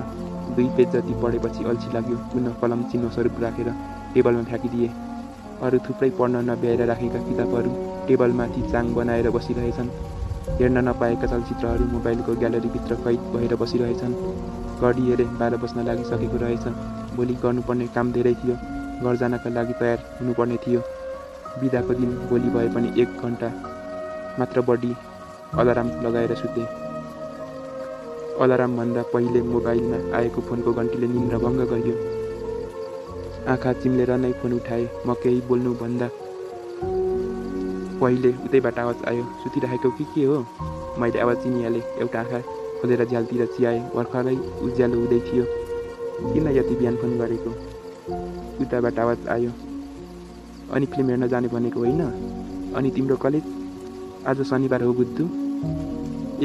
2 पेज जति पढेपछि अल्छी लाग्यो। पुनः कलम चिन्ह स्वरूप राखेर टेबलमा फ्याँकिदिएँ। अरू थुप्रै पढ्न नभ्याएर राखेका किताबहरू टेबलमाथि चाङ बनाएर बसिरहेछन्। हेर्न नपाएका चलचित्रहरू मोबाइलको ग्यालरीभित्र कैद भएर बसिरहेछन्। घडी हेरे 12 बज्न लागिसकेको रहेछ। भोलि गर्नुपर्ने काम धेरै थियो। घर जानका लागि तयार हुनुपर्ने थियो। बिदाको दिन भोलि भए पनि 1 घन्टा मात्र बढी अलार्म लगाएर सुतेँ। अलार्मभन्दा पहिले मोबाइलमा आएको फोनको घन्टीले निन्द्रा भङ्ग गर्यो। आँखा चिम्लेर नै फोन उठाएँ। म केही बोल्नुभन्दा पहिले उतैबाट आवाज आयो, सुतिरहेको कि के हो? मैले आवाज चिनिहालेँ। एउटा आँखा खोलेर झ्यालतिर चियाएँ। भर्खरै उज्यालो हुँदै थियो। किन यति बिहान फोन गरेको? उताबाट आवाज आयो। अनि फिल्म हेर्न जाने भनेको होइन? अनि तिम्रो कलेज? आज शनिबार हो बुद्धु?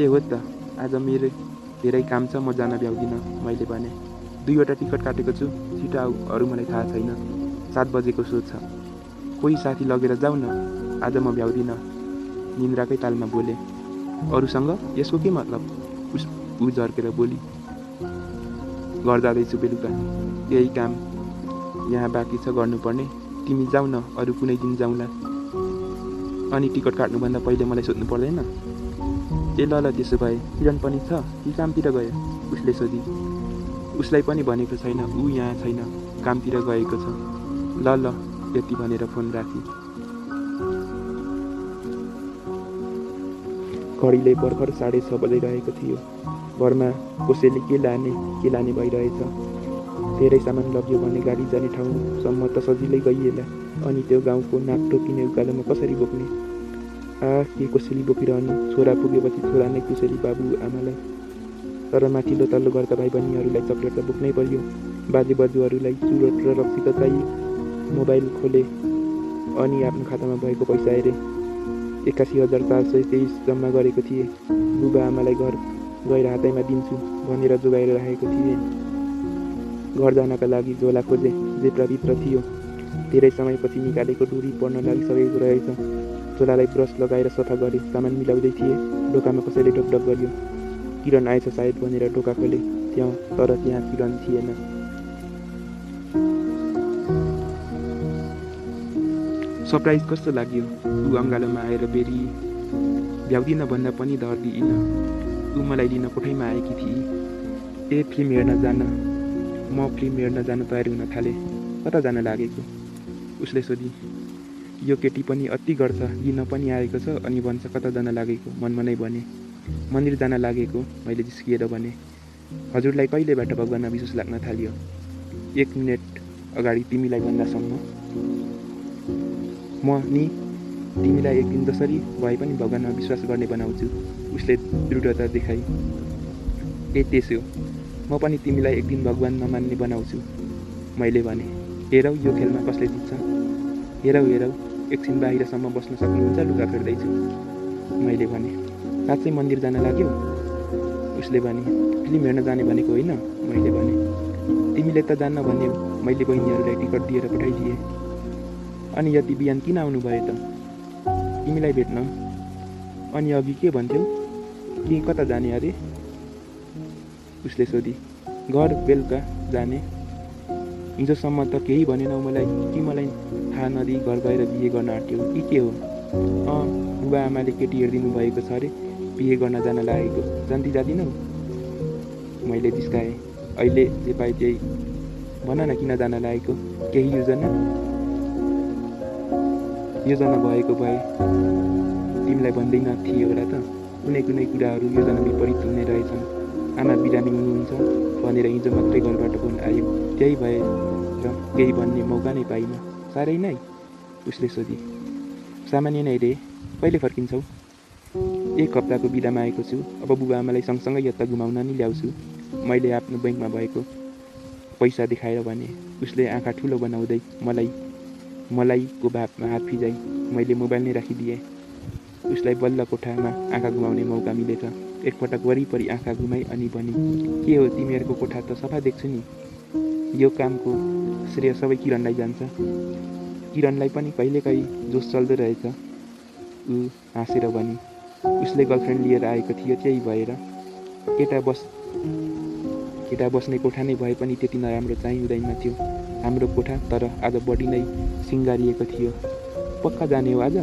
ए हो त, आज मेरो धेरै काम छ, म जान भ्याउँदिनँ। मैले भने। 2वटा टिकट काटेको छु, छिटो आऊ, अरू मलाई थाहा छैन। 7 बजेको सो छ। कोही साथी लगेर जाऊ न, आज म भ्याउँदिनँ। निन्द्राकै तालमा बोले। अरूसँग? यसको के मतलब? ऊ झर्केर बोली। घर जाँदैछु बेलुका, केही काम यहाँ बाँकी छ गर्नुपर्ने। तिमी जाऊ न, अरू कुनै दिन जाउँला। अनि टिकट काट्नुभन्दा पहिले मलाई सोध्नु पर्दैन? ए ल त्यसो भए। किरण पनि छ कि कामतिर गयो? उसले सोधी। उसलाई पनि भनेको छैन, ऊ यहाँ छैन, कामतिर गएको छ। ल यति भनेर फोन राखी। घडीले भर्खर 6:30 बजिरहेको थियो। घरमा कसैले के लाने भइरहेछ। धेरै सामान लग्यो भने गाडी जाने ठाउँसम्म त सजिलै गइएला। अनि त्यो गाउँको नाक टोकिने उकालोमा कसरी बोक्ने? के कसैले बोकिरहनु? छोरा पुगेपछि छोरा नै कुशली बाबु आमालाई। तर माथिल्लो तल्लो घरका भाइ बहिनीहरूलाई चक्लेट त बोक्नै पर्यो। बाजे बज्यूहरूलाई चुरोट र रक्सी त चाहियो। मोबाइल खोले अनि आफ्नो खातामा भएको पैसा हेरे। 81,423 जम्मा गरेको थिएँ। बुबा आमालाई घर गएर हातैमा दिन्छु भनेर जोगाएर राखेको थिएँ। घर जानका लागि झोला खोजे, जेब्राभित्र थियो। धेरै समयपछि निकालेको डोरी पर्न लागिसकेको रहेछ। झोलालाई ब्रस लगाएर सफा गरे। सामान मिलाउँदै थिए, ढोकामा कसैले ढकढक गर्यो। किरण आएछ सायद भनेर ढोका खोले, तर त्यहाँ किरण थिएन। सरप्राइज कस्तो लाग्यो? ऊ अङ्गालोमा आएर बेरी भ्याउदिन भन्दा पनि धर्दिइन। ऊ मलाई लिन कोठैमा आएकी थिए। फिल्म हेर्न जान। म फिल्म हेर्न जान तयार हुन थालेँ। कता जान लागेको? उसले सोधी। यो केटी पनि अति गर्छ, लिन पनि आएको छ अनि भन्छ कता जान लागेको। मनमा नै भने, मन्दिर जान लागेको। मैले जिस्किएर भने, हजुरलाई कहिलेबाट भगवानमा विश्वास लाग्न थाल्यो? 1 मिनेट अगाडि तिमीलाई भन्दासम्म। म नि तिमीलाई एक दिन जसरी भए पनि भगवानमा विश्वास गर्ने बनाउँछु। उसले दृढता देखाई। त्यसो म पनि तिमीलाई एक दिन भगवान नमान्ने बनाउँछु। मैले भने, हेरौ यो खेलमा कसले जित्छ। हेरौ एकछिन बाहिरसम्म बस्न सक्नुहुन्छ, लुगा फेर्दैछु। मैले भने, साँच्चै मन्दिर जान लाग्यो? उसले भने, फिल्म हेर्न जाने भनेको होइन। मैले भने, तिमीले त जान्न भन्यौ। मैले बहिनीहरूलाई टिकट दिएर पठाइदिएँ। अनि यति बिहान किन आउनुभयो त? तिमीलाई भेट्न। अनि अघि के भन्थ्यौ? कि कता जाने अरे? उसले सोधी। घर बेलुका जाने। हिजोसम्म त केही भनेनौ मलाई। कि मलाई थाहा नदिई घर गएर बिहे गर्न आँट्यौ कि के हो? बुबा आमाले केटी हेरिदिनु भएको छ अरे, बिहे गर्न जान लागेको। जान्ती जाँदिनौ? मैले जिस्काएँ। अहिले जे पाए त्यही भन न, किन जान लागेको? केही योजना भएको भए तिमीलाई भन्दैन थिए होला त। कुनै कुराहरू योजना विपरीत हुने रहेछन्। आमा बिरामी हुनुहुन्छ भनेर हिजो मात्रै घरबाट फोन आयो। त्यही भएर केही भन्ने मौका नै पाइनँ। साह्रै नै? उसले सोधी। सामान्य नै रे। कहिले फर्किन्छौ? 1 हप्ताको बिदामा आएको छु। अब बुबा आमालाई सँगसँगै यता घुमाउन नि ल्याउँछु। मैले आफ्नो बैङ्कमा भएको पैसा देखाएर भने। उसले आँखा ठुलो बनाउँदै मलाईको भावमा हात फिजाई। मैले मोबाइल नै राखिदिएँ। उसलाई बल्ल कोठामा आँखा घुमाउने मौका मिलेछ। एकपटक वरिपरि आँखा घुमाई अनि भनी, के हो तिमीहरूको कोठा त सफा देख्छु नि। यो कामको श्रेय सबै किरणलाई जान्छ। किरणलाई पनि कहिलेकाहीँ जोस चल्दो रहेछ। ऊ हाँसेर भनी। उसले गर्लफ्रेन्ड लिएर आएको थियो, त्यही भएर। केटा बस्ने कोठा नै भए पनि त्यति नराम्रो चाहिँ हुँदैन थियो हाम्रो कोठा। तर आज बढी नै सिँगारिएको थियो। पक्का जाने हो आज?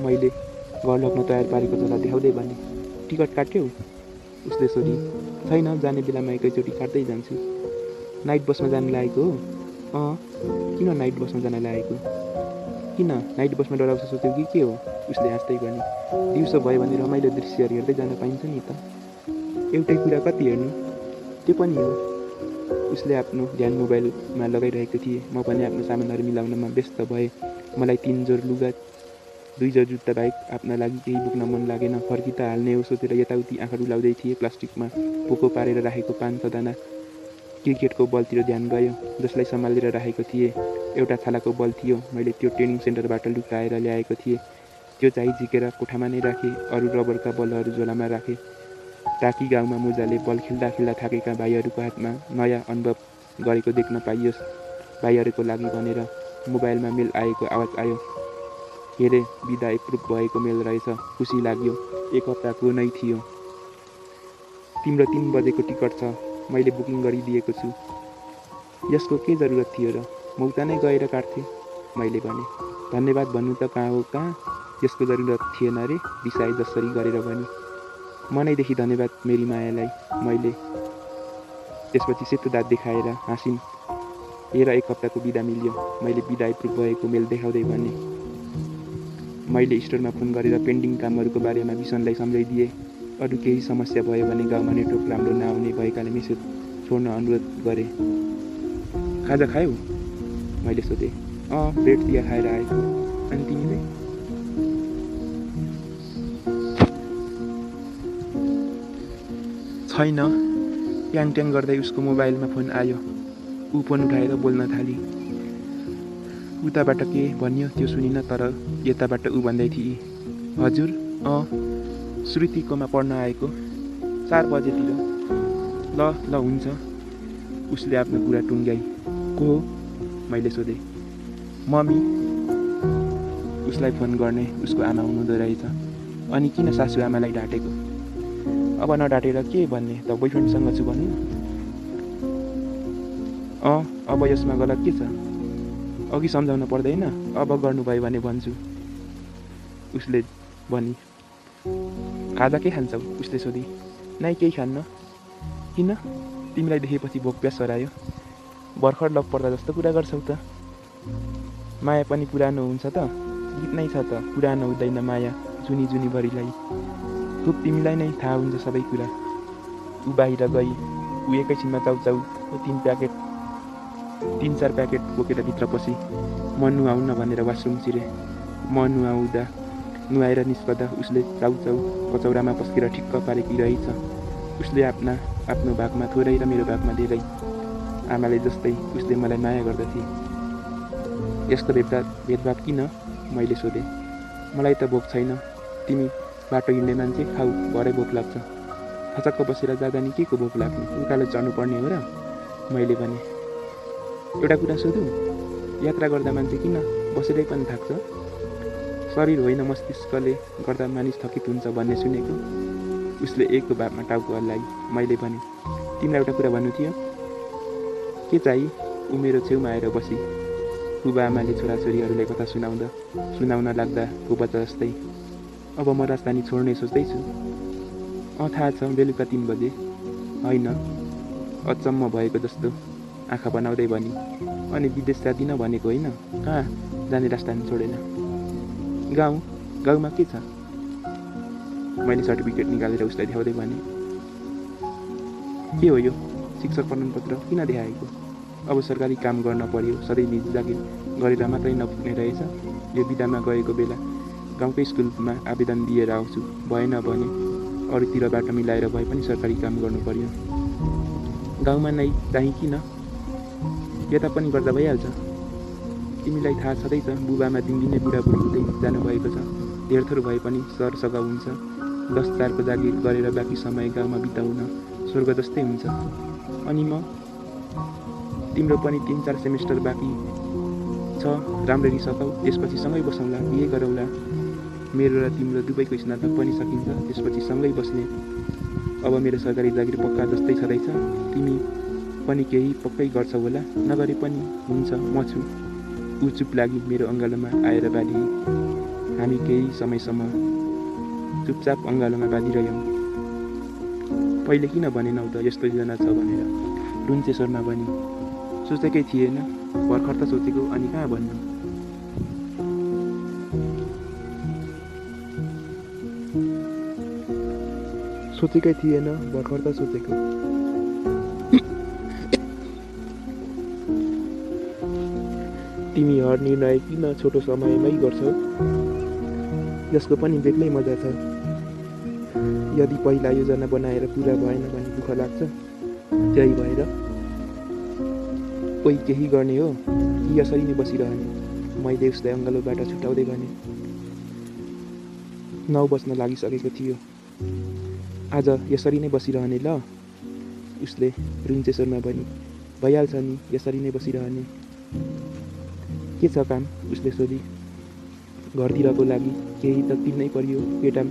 मैले घर लग्न तयार पारेको झोला देखाउँदै भने। टिकट काट्यौ? उसले सोधी। छैन, जाने बेलामा एकैचोटि काट्दै जान्छु। नाइट बसमा जान लागेको हो? किन नाइट बसमा जान लागेको? किन नाइट बसमा डराउँछ सोच्यौ कि के हो? उसले हाँस्दै भने। दिउँसो भयो भने रमाइलो दृश्यहरू हेर्दै जान पाइन्छ नि त। एउटै कुरा कति हेर्नु? त्यो पनि हो। उसले आफ्नो ध्यान मोबाइलमा लगाइरहेको थिए। म पनि आफ्नो सामानहरू मिलाउनमा व्यस्त भएँ। मलाई 3 जोर लुगा 2 जोर जुत्ता बाहेक आफ्ना लागि केही बोक्न मन लागेन। फर्की त हाल्ने हो सोचेर यताउति आँखा डुलाउँदै थिएँ। प्लास्टिकमा पोको पारेर राखेको 5-6 दाना क्रिकेटको बलतिर ध्यान गयो, जसलाई सम्हालेर राखेको थिएँ। एउटा छालाको बल थियो। मैले त्यो ट्रेनिङ सेन्टरबाट लुकाएर ल्याएको थिएँ। त्यो चाहिँ झिकेर कोठामा नै राखेँ। अरू रबरका बलहरू झोलामा राखेँ ताकि गाउँमा मुजाले बल खेल्दा थाकेका भाइहरूको हातमा नयाँ अनुभव गरेको देख्न पाइयोस्। भाइहरूको लागि भनेर मोबाइलमा मेल आएको आवाज आयो। हेरे बिदा एप्रुभ भएको मेल रहेछ। खुसी लाग्यो। 1 हप्ताको नै थियो। तिम्रो 3 बजेको टिकट छ। मैले बुकिङ गरिदिएको छु। यसको के जरुरत थियो र? म उता नै गएर काट्थेँ। मैले भने। धन्यवाद भन्नु त कहाँ यसको जरुरत थिएन रे, रिसाए जसरी गरेर भने। मनैदेखि धन्यवाद मेरी मायालाई। मैले त्यसपछि सेतो दाँत देखाएर हाँसिन्। हेर 1 हप्ताको बिदा मिल्यो। मैले बिदा एप्रुभ भएको मेल देखाउँदै भने। मैले स्टोरमा फोन गरेर पेन्डिङ कामहरूको बारेमा विसनलाई सम्झाइदिएँ। अरू केही समस्या भयो भने गाउँमा नेटवर्क राम्रो नआउने भएकाले मेसेज छोड्न अनुरोध गरेँ। खाजा खायौ? मैले सोधेँ। ब्रेड दिया खाएर आएको। अनि तिमीले? छैन, ट्याङ ट्याङ गर्दै उसको मोबाइलमा फोन आयो। ऊ फोन उठाएर बोल्न थाली। उताबाट के भन्यो त्यो सुनिन, तर यताबाट ऊ भन्दै थिए, हजुर श्रुतिकोमा पढ्न आएको 4 बजेतिर। ल हुन्छ। उसले आफ्नो कुरा टुङ्ग्याई। को हो? मैले सोधेँ। मम्मी। उसलाई फोन गर्ने उसको आमा हुनुहुँदो रहेछ। अनि किन सासु आमालाई ढाँटेको? अब नढाँटेर के भन्ने त, बोयफ्रेन्डसँग छु भन्नु? अब यसमा गलत के छ? अघि सम्झाउन पर्दैन, अब गर्नुभयो भने भन्छु, उसले भनी। आज के खान्छौ? उसले सोधी। नाइ केही खान्न। किन? तिमीलाई देखेपछि भोक प्यास सरायो। भर्खर लग पर्दा जस्तो कुरा गर्छौ त। माया पनि पुरानो हुन्छ त, गीत नै छ त, पुरानो हुँदैन माया जुनी जुनी भरिलाई। खुब तिमीलाई नै थाहा हुन्छ सबै कुरा। ऊ बाहिर गई। ऊ एकैछिनमा चाउचाउ 3-4 प्याकेट बोकेर भित्र पसी। म नुहाउन भनेर वासरुम छिरे। म नुहाएर निस्कदा उसले चाउचाउ कचौरामा पस्केर ठिक्क पारेकी रहेछ। उसले आफ्नो भागमा थोरै र मेरो भागमा धेरै। आमाले जस्तै उसले मलाई माया गर्दथे। यस्तो भेदभाव किन? मैले सोधेँ। मलाई त भोक छैन। तिमी बाटो हिँड्ने मान्छे, खाऊ, भरे भोक लाग्छ। थचक्क बसेर जाँदा नि के को भोक लाग्ने? उकालो चढ्नु पर्ने हो र? मैले भने। एउटा कुरा सोधौँ? यात्रा गर्दा मान्छे किन बसेरै पनि थाक्छ? शरीर होइन मस्तिष्कले गर्दा मानिस थकित हुन्छ भन्ने सुनेको। उसले एक भावमा टाउको हल्लाई। मैले भने, तिमीलाई एउटा कुरा भन्नु थियो। के चाहिँ? ऊ मेरो छेउमा आएर बसी। बुबा आमाले छोराछोरीहरूलाई कथा सुनाउन लाग्दा को बच्चा जस्तै। अब म राजधानी छोड्ने सोच्दैछु। थाहा छ, बेलुका 3 बजे। होइन, अचम्म भएको जस्तो आँखा बनाउँदै भनी। अनि विदेश जादिन भनेको होइन? कहाँ जाने राजधानी छोडेन? गाउँमा के छ? मैले सर्टिफिकेट निकालेर उसलाई देखाउँदै भने। के हो यो? शिक्षक प्रमाणपत्र किन देखाएको? अब सरकारी काम गर्न पर्यो, सधैँ निजी जागिर गरेर मात्रै नपुग्ने रहेछ। यो बिदामा गएको बेला गाउँकै स्कुलमा आवेदन दिएर आउँछु। भएन भने अरूतिर बाटो मिलाएर भए पनि सरकारी काम गर्नु पर्यो। गाउँमा नै चाहिँ किन? यता पनि गर्दा भइहाल्छ। तिमीलाई थाहा छँदैछ, बुबामा दिनदिनै बुढाबुढी हुँदै जानुभएको छ। धेर थोर भए पनि सरसगाउ हुन्छ। 10-4को जागिर गरेर बाँकी समय गाउँमा बिताउन स्वर्ग जस्तै हुन्छ। अनि म? तिम्रो पनि 3-4 सेमेस्टर बाँकी छ, राम्ररी सकाऊ, त्यसपछि सँगै बसौँला, बिहे गरौँला। मेरो र तिम्रो दुवैको स्नातक पनि सकिन्छ, त्यसपछि सँगै बस्ने। अब मेरो सरकारी जागिर पक्का जस्तै छँदैछ। तिमी पनि केही पक्कै गर्छौ होला, नगरे पनि हुन्छ, म छु। ऊ चुप लागि मेरो अँगालोमा आएर बाँधिए। हामी केही समयसम्म चुपचाप अँगालोमा बाँधिरह्यौँ। पहिले किन भनेनौ त यस्तो योजना छ भनेर? रुन्चे स्वरमा भनी। सोचेकै थिएन, भर्खर त सोचेको, अनि कहाँ भन्नु? सोचेकै थिएन, भर्खर त सोचेको। तिमी हर निर्णय किन छोटो समयमै गर्छौ? यसको पनि बेग्लै मजा छ। यदि पहिला योजना बनाएर पुरा भएन भने दुःख लाग्छ। त्यही भएर कोही केही गर्ने हो कि यसरी नै बसिरहने? मैले उसलाई अङ्गालोबाट छुटाउँदै भने। 9 बज्न लागिसकेको थियो। आज यसरी नै बसिरहने ल? उसले रुन्चे स्वरमा भनी। भइहाल्छ नि, यसरी नै बसिरहने। के छ काम? उसले सोधी। घरतिरको लागि केही त किन्नै पर्यो। केटा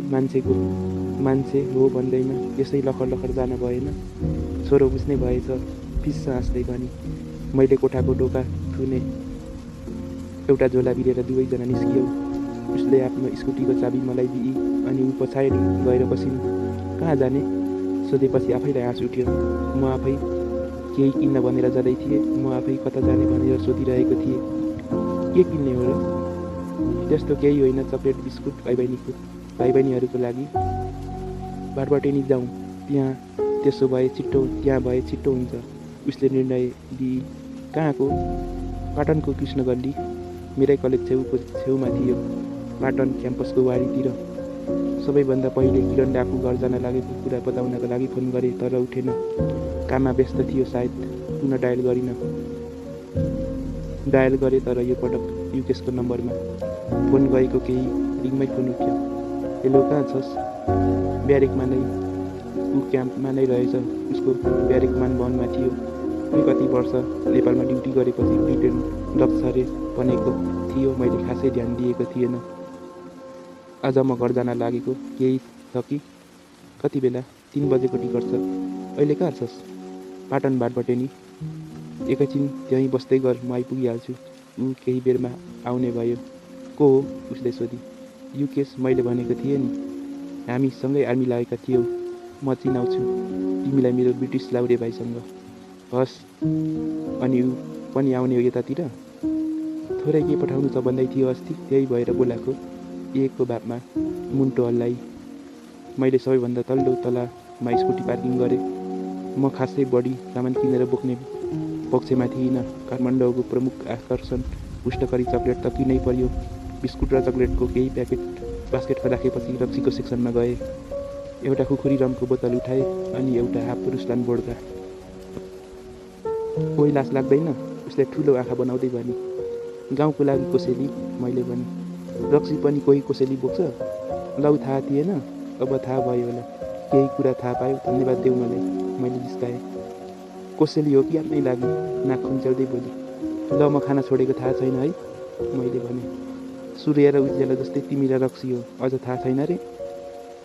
मान्छे हो भन्दैमा यसै लखर जान भएन। छोरो बुझ्ने भएछ, फिस्स हाँस्दै भनी। मैले कोठाको ढोका थुने। एउटा झोला भिरेर दुवैजना निस्कियौँ। उसले आफ्नो स्कुटीको चाबी मलाई दिई अनि ऊ पछाडि गएर बसिन्। कहाँ जाने? सोधेपछि आफैलाई हाँस उठ्यो। म आफै केही किन्न भनेर जाँदै थिएँ। म आफै कता जाने भनेर सोधिरहेको थिएँ। के किन्ने हो र? त्यस्तो केही होइन, चक्लेट बिस्कुट भाइ बहिनीहरूको लागि। बाटबाटै जाउँ, त्यसो भए छिट्टो हुन्छ। उसले निर्णय दिई। कहाँको? पाटनको कृष्णगल्ली। मेरै कलेज छेउमा थियो। पाटन क्याम्पसको वारीतिर। सबैभन्दा पहिले किरणले आफू घर जान लागेको कुरा बताउनका लागि फोन गरे, तर उठेन। काममा व्यस्त थियो सायद। पुनः डायल गरिन। डायल गरे तर यो पटक युकेशको नम्बरमा फोन गएको केही रिङमै फोन उठ्यो। हेलो, कहाँ छस्? ब्यारेकमा नै। ऊ क्याम्पमा नै रहेछ। उसको ब्यारेक मानभवनमा थियो। कति वर्ष नेपालमा ड्युटी गरेपछि ब्रिटेन डक्छ अरे भनेको थियो। मैले खासै ध्यान दिएको थिएन। आज म घर जान लागेको। केही छ कि? कति बेला? 3 बजेको टिकट छ। अहिले कहाँ छस्? पाटनबाटबाट नि। एकैछिन त्यहीँ बस्दै गर, म आइपुगिहाल्छु। ऊ केही बेरमा आउने भयो। को हो? उसले सोधी। युकेश, मैले भनेको थिएँ नि, हामी सँगै आर्मी लागेका थियौँ। म चिनाउँछु तिमीलाई मेरो ब्रिटिस लाउरे भाइसँग। हस्। अनि ऊ पनि आउने हो यतातिर? थोरै के पठाउनु छ भन्दै थियो अस्ति, त्यही भएर बोलाएको। एकको भापमा मुन्टो हल्लाई। मैले सबैभन्दा तल्लो तलामा स्कुटी पार्किङ गरेँ। म खासै बढी सामान किनेर बोक्ने पक्षमा थिइनँ। काठमाडौँको प्रमुख आकर्षण पुष्टकरी चक्लेट त किनै पर्यो। बिस्कुट र चक्लेटको केही प्याकेट बास्केटमा राखेपछि रक्सीको सेक्सनमा गए। एउटा खुकुरी रमको बोतल उठाए अनि एउटा हाफ रुसलान बोड्का। कोही लास लाग्दैन? उसले ठुलो आँखा बनाउँदै भने। गाउँको लागि कोसेली, मैले भने। रक्सी पनि कोही कोसेली बोक्छ? लौ, थाहा थिएन? अब थाहा भयो होला। केही कुरा थाहा पायो, धन्यवाद देऊ मलाई, मैले जिस्काएँ। कोसेली हो कि आफ्नै लागि? नाक खुम्च्याउँदै बोली। ल, म खाना छोडेको थाहा छैन है, मैले भने। सूर्य र उज्यालो जस्तै तिमी र रक्सी हो, अझ थाहा छैन रे?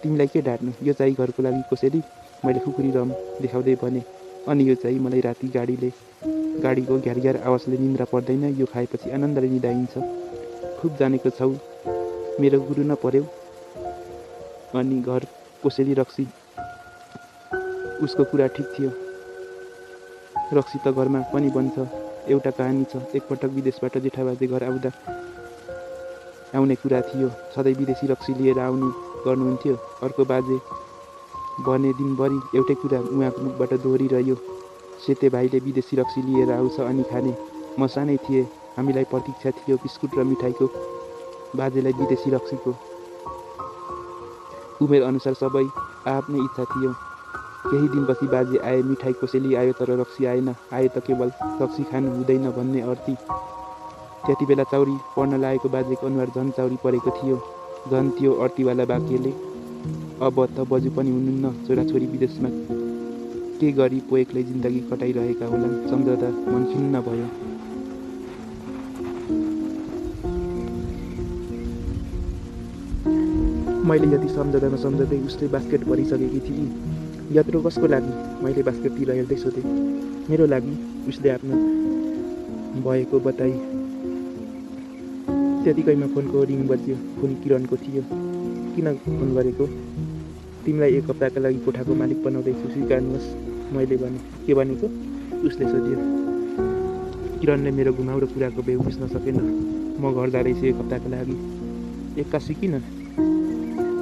तिमीलाई के ढाट्नु? यो चाहिँ घरको लागि कोसेली, मैले खुकुरी रम देखाउँदै भने। अनि यो चाहिँ मलाई राति गाडीको घ्यार आवाजले निन्द्रा पर्दैन। यो खाएपछि आनन्दले निदाइन्छ। खुब जानेको छौ, मेरो गुरु न पर्यौ। अनि घर कोसेली रक्सी। उसको कुरा ठिक थियो। रक्सी त घरमा पनि बन्छ। एउटा कहानी छ। एकपटक विदेशबाट जेठाबाजे घर आउने कुरा थियो। सधैँ विदेशी रक्सी लिएर आउने गर्नुहुन्थ्यो। अर्को बाजे भने दिनभरि एउटै कुरा उहाँको मुखबाट दोहोरिरह्यो। सेते भाइले विदेशी रक्सी लिएर आउँछ अनि खाने। म सानै थिएँ, हामीलाई प्रतीक्षा थियो बिस्कुट र मिठाईको। बाजेलाई विदेशी रक्सीको। उमेर अनुसार सबै आफ्नै इच्छा थियो। केही दिनपछि बाजे आए। मिठाई कोसेली आयो तर रक्सी आएन। आए त केवल रक्सी खानु हुँदैन भन्ने अर्थी। त्यति बेला चौरी पढ्न लागेको बाजेको अनुहार झन् चौरी परेको थियो। झन् त्यो अर्थीवाला वाक्यले। अब त बजु पनि हुनुहुन्न। छोराछोरी विदेशमा के गरी पो एक्लै जिन्दगी कटाइरहेका होलान् सम्झँदा मन खिन्न भयो। मैले यति सम्झँदै उसले बास्केट भरिसकेकी थिए। यत्रो कसको लागि? मैले बास्केटतिर हेर्दै सोधेँ। मेरो लागि, उसले आफ्नो भएको बताई। त्यतिकैमा फोनको रिङ बज्यो। फोन किरणको थियो। किन फोन गरेको? तिमीलाई 1 हप्ताका लागि कोठाको मालिक बनाउँदैछु, स्वीकार्नुहोस्, मैले भने। के भनेको? उसले सोध्यो। किरणले मेरो घुमाउरो कुराको बेउ बुझ्न सकेन। म घर जाँदैछु 1 हप्ताका लागि। 81 किन?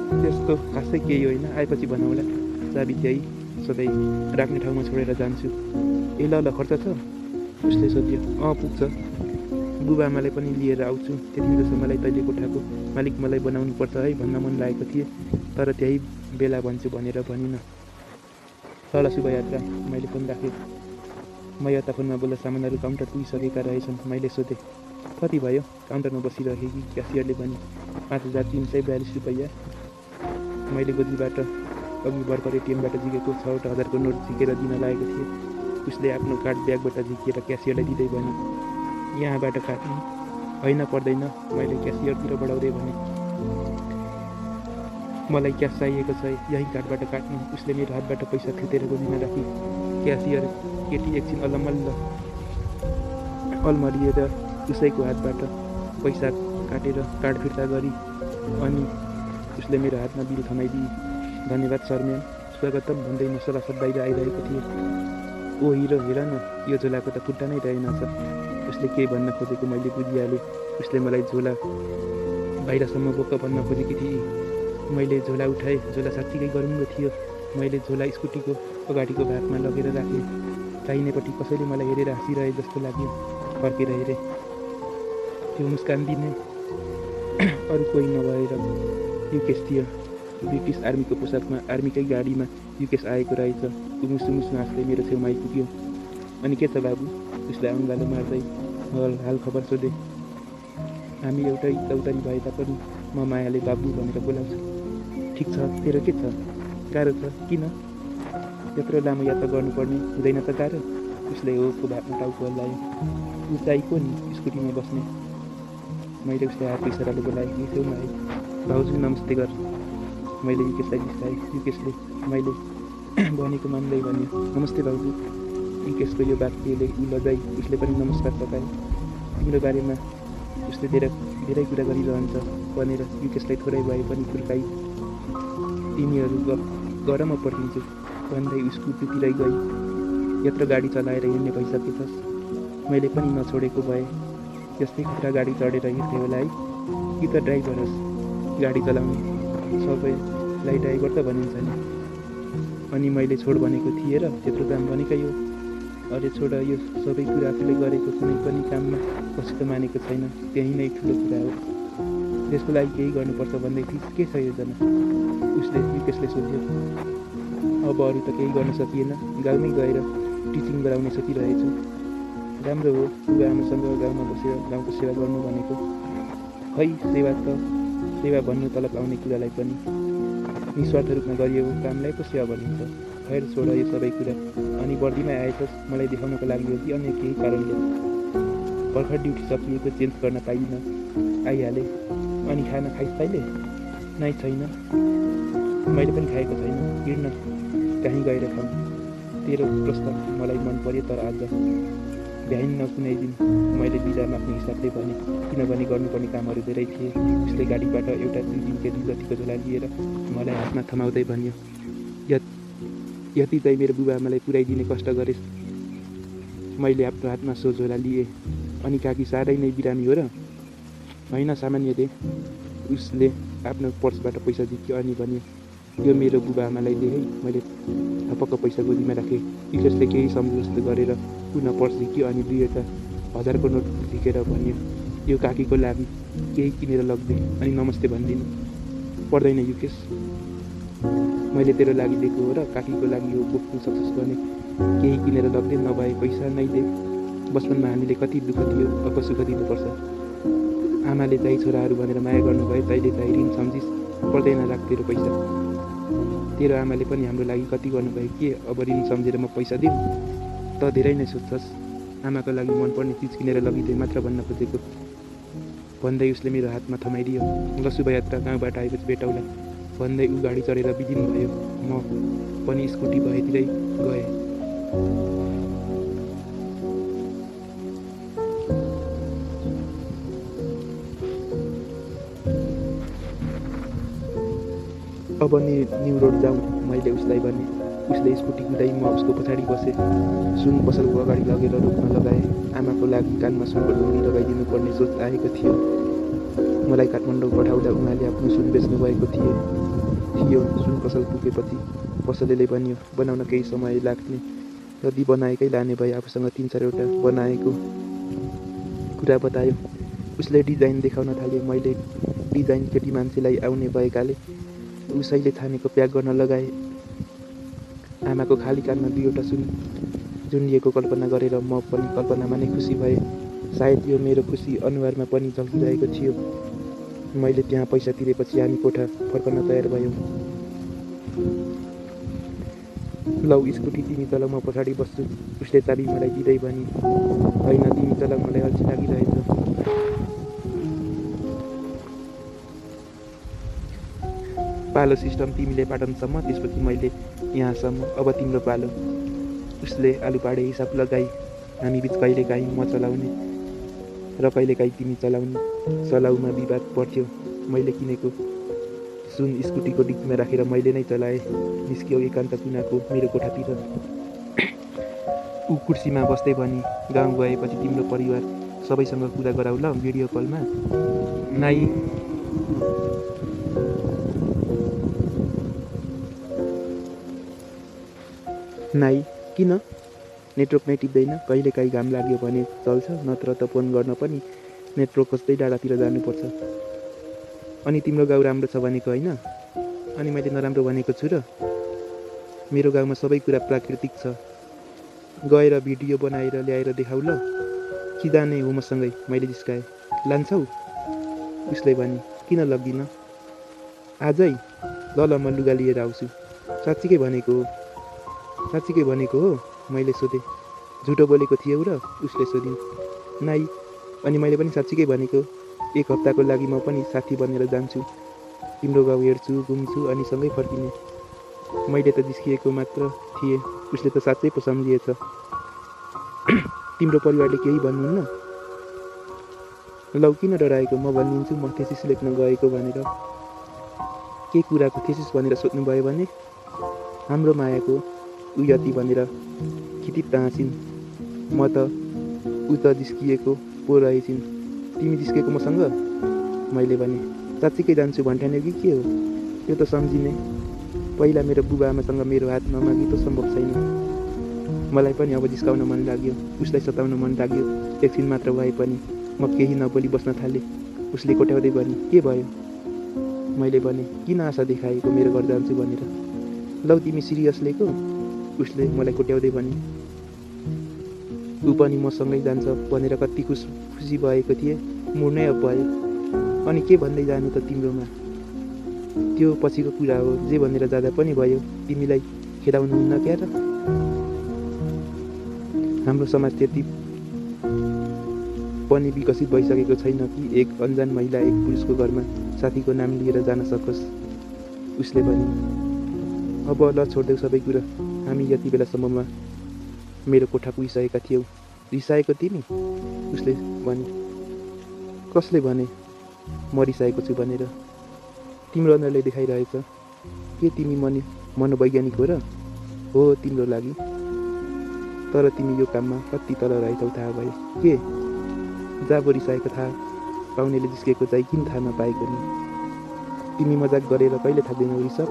त्यस्तो खासै केही होइन, आएपछि भनौँला। चाबी त्यही सधैँ राख्ने ठाउँमा छोडेर जान्छु। ए ल, खर्च छ? उसले सोध्यो। पुग्छ। बुबाआमालाई पनि लिएर आउँछु। त्यतिन्जेलसम्मलाई तैँले कोठाको मालिक मलाई बनाउनुपर्छ है भन्न मन लागेको थिए, तर त्यही बेला भन्छु भनेर भनिन। ल, शुभयात्रा, मैले फोन राखेँ। म यता फोनमा बोल्दा सामानहरू काउन्टर पुगिसकेका रहेछन्। मैले सोधेँ। कति भयो? काउन्टरमा बसिरहेकी क्यासियरले भने। 5,342 रुपैयाँ। मैले गोजीबाट अघि भर्खर एटिएमबाट झिकेको 6वटा 1000को नोट झिकेर दिन लागेको थिएँ। उसले आफ्नो कार्ड ब्यागबाट झिकेर क्यासियरलाई दिँदै भने। यहाँबाट काट्नु? होइन, पर्दैन, मैले क्यासियरतिर बढाउँदै भने। मलाई क्यास चाहिएको छ, यही कार्डबाट काट्नु। उसले मेरो हातबाट पैसा थुतेर गोजीमा राखी। क्यासियर केटी एकछिन अलमरिएर उसैको हातबाट पैसा काटेर कार्ड फिर्ता गरी। अनि उसले मेरो हातमा बिल थमाइदिए। धन्यवाद सरम्यान, स्वागतम भन्दै म सरासर बाहिर आइरहेको थिएँ। ओ हिरो, हेर न, यो झोलाको त खुट्टा नै रहेनछ। उसले के भन्न खोजेको मैले बुझिहालेँ। उसले मलाई झोला बाहिरसम्म बोक भन्न खोजेकी थिए। मैले झोला उठाएँ। झोला साँच्चीकै गरुङ्गो थियो। मैले झोला स्कुटीको अगाडिको भागमा लगेर राखेँ। दाहिनेपट्टि कसैले मलाई हेरेर हाँसिरहे जस्तो लाग्यो। फर्केर हेरेँ। त्यो मुस्कान दिने अरू कोही नभएर युकेश थियो। ब्रिटिस आर्मीको पोसाकमा आर्मीकै गाडीमा युकेश आएको रहेछ। ऊ मुसु हाँस्दै मेरो छेउमा आइपुग्यो। अनि के छ बाबु? उसले अँगालो मार्दै हाल खबर सोधे। हामी एउटै चौतारी भए तापनि म मायाले बाबु भनेर बोलाउँछु। ठिक छ, तेरो के छ? गाह्रो छ? किन? यत्रो लामो यात्रा गर्नुपर्ने हुँदैन त गाह्रो? उसले होको भातमा टाउको हल्लायो। ऊ चाहिँ को नि स्कुटीमा बस्ने? मैले उसले हातको इसाराले बोलाएँ। यो छेउमा आएँ। भाउजू नमस्ते गर। मैले युकेशलाई बिस्ताएँ। युकेशले मैले भनेको मान्दै भन्यो, नमस्ते भाउजू। युकेशको यो वाक्यले ऊ लजाई उसले पनि नमस्कार पकायो। तिम्रो बारेमा उसले धेरै कुरा गरिरहन्छ भनेर युकेशलाई थोरै भए पनि फुर्काई। तिमीहरू गर म पर्खिन्छु भन्दै उसको स्कुटीतिरै गई। यत्रो गाडी चलाएर हिँड्ने भइसकेछस्। मैले पनि नछोडेको भए यस्तै खुट्टा गाडी चढेर हिँड्थे होला है। कि त ड्राइभर होस्? गाडी चलाउने सबैलाई ड्राइभर त भनिन्छ नि। अनि मैले छोड भनेको थिएँ र त्यत्रो काम भनेकै हो। अरे छोड, यो सबै कुरा आफूले गरेको कुनै पनि काममा कसैले मानेको छैन। त्यही नै ठुलो कुरा हो। त्यसको लागि केही गर्नुपर्छ भन्दै थिइस्, के छ योजना? उसले युकेशले सोध्यो। अब अरू त केही गर्न सकिएन। गाउँमै गएर टिचिङ गराउने सोचिरहेछु। राम्रो हो, बुबा आमासँग गाउँमा बसेर गाउँको सेवा गर्नु भनेको। खै सेवा भन्नु तलब आउने कुरालाई पनि निस्वार्थ रूपमा गरिएको कामलाई पो सेवा भनिन्छ। खैर छोड यो सबै कुरा। अनि वर्दीमा आएछस् मलाई देखाउनको लागि हो कि अन्य केही कारणले? भर्खर ड्युटी सकिएको, चेन्ज गर्न पाइनँ, आइहालेँ। अनि खाना खाइस् तैँले? नै छैन। मैले पनि खाएको छैन। हिँड्न कहीँ गएर खाऊँ। तेरो प्रस्ताव मलाई मन पर्यो, तर आज भ्याइन्न कुनै दिन। मैले बिदा माग्ने हिसाबले भने, किनभने गर्नुपर्ने कामहरू धेरै थिए। उसले गाडीबाट एउटा 2 केजी जतिको झोला लिएर मलाई हातमा थमाउँदै भन्यो, यति चाहिँ मेरो बुबाआमालाई पुर्याइदिने कष्ट गरेस्। मैले आफ्नो हातमा सो झोला लिएँ। अनि काकी साह्रै नै बिरामी हो र? होइन, सामान्य दे। उसले आफ्नो पर्सबाट पैसा झिक्यो अनि भन्यो, यो मेरो बुबाआमालाई दे है। मैले थपक्क पैसा गोजीमा राखेँ। युकेशले केही सम्झौता गरेर पुनः पर्स झिक्यो अनि 2 1000को नोट झिकेर भन्यो, यो काकीको लागि केही किनेर लग्दे अनि नमस्ते भनिदिनु पर्दैन युकेश। मैले तेरो लागि दिएको हो र काकीको लागि यो बोक्नु सक्सेस गर्ने। केही किनेर लग्दे, नभए पैसा नै दे। बचपनमा हामीले कति दुःख दियो, अब सुख दिनुपर्छ। आमाले चाहिँ छोराहरू भनेर माया गर्नुभयो, तैँले चाहिँ ऋण सम्झिस्। पर्दैन राख तेरो पैसा। तेरो आमाले पनि हाम्रो लागि कति गर्नुभयो के अब ऋण सम्झेर म पैसा दिउँ? त धेरै नै सोध्छस्। आमाको लागि मनपर्ने चिज किनेर लगिदिए मात्र भन्न खोजेको भन्दै उसले मेरो हातमा थमाइदियो। ल शुभयात्रा, गाउँबाट आएपछि भेटौँला भन्दै ऊ गाडी चढेर बिदिन भयो। म पनि स्कुटी भएतिरै गएँ। अब न्यु रोड जाउँ मैले उसलाई भने। उसले स्कुटी कुदाई म उसको पछाडि बसेँ। सुन पसलको अगाडि लगेर रोक्न लगाएँ। आमाको लागि कानमा सुनको ढुङ्गी लगाइदिनु पर्ने सोच आएको थियो। मलाई काठमाडौँ पठाउँदा उहाँले आफ्नो सुन बेच्नु भएको थियो। सुन पसल पुगेपछि पसलेले भन्यो, बनाउन केही समय लाग्ने, यदि बनाएकै लाने भए आफूसँग 3-4वटा बनाएको कुरा बतायो। उसले डिजाइन देखाउन थाल्यो। मैले डिजाइन केटी मान्छेलाई आउने भएकाले उसैले छानेको प्याक गर्न लगाए। आमाको खाली कानमा 2वटा सुन झुन्डिएको कल्पना गरेर म पनि कल्पनामा नै खुसी भएँ। सायद यो मेरो खुसी अनुहारमा पनि झल्किरहेको थियो। मैले त्यहाँ पैसा तिरेपछि हामी कोठा फर्कन तयार भयौँ। लौ स्कुटी तिमी चलाऊ, म पछाडि बस्छु। उसले चाबी मलाई दिँदै भनी, होइन तिमी चलाऊ, मलाई अल्छी लागिरहेछ। पालो सिस्टम तिमीले पाटनसम्म, त्यसपछि मैले यहाँसम्म। अब तिम्रो पालो। उसले आलु पाडे हिसाब लगाई। हामी बिच कहिलेकाहीँ म चलाउने र कहिलेकाहीँ तिमी चलाउमा विवाद पर्थ्यो। मैले किनेको सुन स्कुटीको डिक्कीमा राखेर मैले नै चलाएँ। निस्क्यो एकान्त कुनाको मेरो कोठातिर। ऊ कुर्सीमा बस्दै भनी, गाउँ गएपछि तिम्रो परिवार सबैसँग कुरा गराउ ल भिडियो कलमा। नाइ किन? नेटवर्क नै टिप्दैन। कहिलेकाहीँ घाम लाग्यो भने चल्छ, नत्र त फोन गर्न पनि नेटवर्क खोज्दै डाँडातिर जानुपर्छ। अनि तिम्रो गाउँ राम्रो छ भनेको होइन? अनि मैले नराम्रो भनेको छु र? मेरो गाउँमा सबै कुरा प्राकृतिक छ। गएर भिडियो बनाएर ल्याएर देखाउ ल। कि जाने हो मसँगै? मैले जिस्काएँ। लान्छौ? उसले भने। किन लग्दिनँ? आजै? ल ल, म लुगा लिएर आउँछु। साँच्चीकै भनेको हो? साँच्चीकै भनेको हो? मैले सोधेँ। झुटो बोलेको थियौ र? उसले सोधिन्। नाइ। अनि मैले पनि साँच्चीकै भनेको। 1 हप्ताको लागि म पनि साथी बनेर जान्छु। तिम्रो गाउँ हेर्छु, घुम्छु अनि सँगै फर्किने। मैले त जिस्किएको मात्र थिएँ। उसले त साँच्चै पो सम्झिएछ। तिम्रो परिवारले केही भन्नुहुन्न? लौ किन डराएको? म भनिदिन्छु म थेसिस लेख्न गएको भनेर। के कुराको थेसिस भनेर सोध्नुभयो भने? हाम्रो मायाको। ऊ यति भनेर खितिप्त हाँसिन्। म त ऊ त जिस्किएको पो रहेछिन्। तिमी जिस्केको मसँग? मैले भने। साँच्चीकै जान्छु भन्ठान्यौ कि के हो? त्यो त सम्झिने। पहिला मेरो बुबा आमासँग मेरो हात नमागी त सम्भव छैन। मलाई पनि अब जिस्काउन मन लाग्यो। उसलाई सताउन मन लाग्यो। एकछिन मात्र भए पनि म केही नबोली बस्न थालेँ। उसले कोट्याउँदै भने, के भयो? मैले भने, किन आशा देखाएको मेरो घर जान्छु भनेर? लौ तिमी सिरियस लेखो? उसले मलाई कोट्याउँदै भने। ऊ पनि मसँगै जान्छ भनेर कति खुसी भएको थिएँ। मुड नै अफ भयो। अनि के भन्दै जानु त तिम्रोमा? त्यो पछिको कुरा हो। जे भनेर जाँदा पनि भयो। तिमीलाई खेदाउनुहुन्न क्या र? हाम्रो समाज त्यति पनि विकसित भइसकेको छैन कि एक अनजान महिला एक पुरुषको घरमा साथीको नाम लिएर जान सकोस्। उसले भने। अब ल छोड्देऊ सबै कुरा। हामी यति बेलासम्ममा मेरो कोठा पुगिसकेका थियौँ। रिसाएको तिमी? उसले भने। कसले भने म रिसाएको छु भनेर? तिम्रो अनुहारले देखाइरहेछ। के तिमी मनोवैज्ञानिक हो र? हो तिम्रो लागि। तर तिमी यो काममा कति तल रहेछौ थाहा भयो। के? जाबो रिसाएको थाहा पाउनेले जिस्केको चाहिँ किन थाहा नपाएको नि? तिमी मजाक गरेर कहिले थाक्दैनौ रिसप?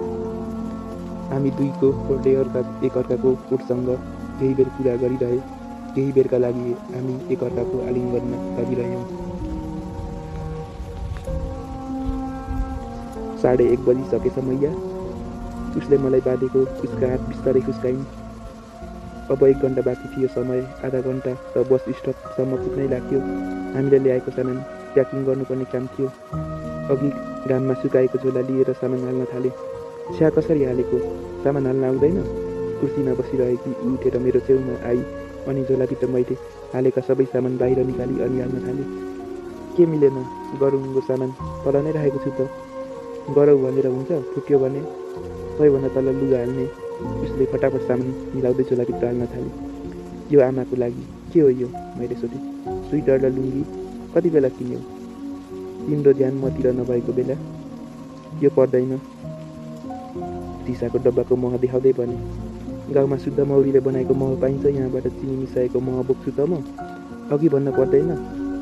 हामी दुईको कोटले एकअर्काको कोटसँग केही बेर कुरा गरिरहे। केही बेरका लागि हामी एकअर्काको आलिङ्गनमा दबिरह्यौँ। 1:30 बजिसकेछ मैया। उसले मलाई बाँधेको उसका हात बिस्तारै खुस्काइन्। अब 1 घन्टा बाँकी थियो समय। आधा घन्टा त बस स्टपसम्म पुग्नै लाग्थ्यो। हामीले ल्याएको सामान प्याकिङ गर्नुपर्ने काम थियो। अघि घाममा सुकाएको झोला लिएर सामान हाल्न थालेँ। छ्या कसरी हालेको? सामान हाल्न आउँदैन? कुर्सीमा बसिरहेकी ऊ उठेर मेरो छेउमा आई अनि झोलाभित्र मैले हालेका सबै सामान बाहिर निकाली अनि हाल्न थालेँ। के मिलेन? गरौँको सामान तल नै राखेको छु त। गरौँ भनेर हुन्छ? फुट्यो भने? सबैभन्दा तल लुगा हाल्ने। उसले फटाफट सामान मिलाउँदै झोलाभित्र हाल्न थाले। यो आमाको लागि। के हो यो? मैले सोधेँ। स्वेटर र लुङ्गी। कति बेला किन्यौ? तिम्रो ध्यान मतिर नभएको बेला। यो पर्दैन। सिसाको डब्बाको मह देखाउँदै भने। गाउँमा शुद्ध मौरीले बनाएको मह पाइन्छ। यहाँबाट चिनी मिसाएको मह बोक्छु त म। अघि भन्न पर्दैन?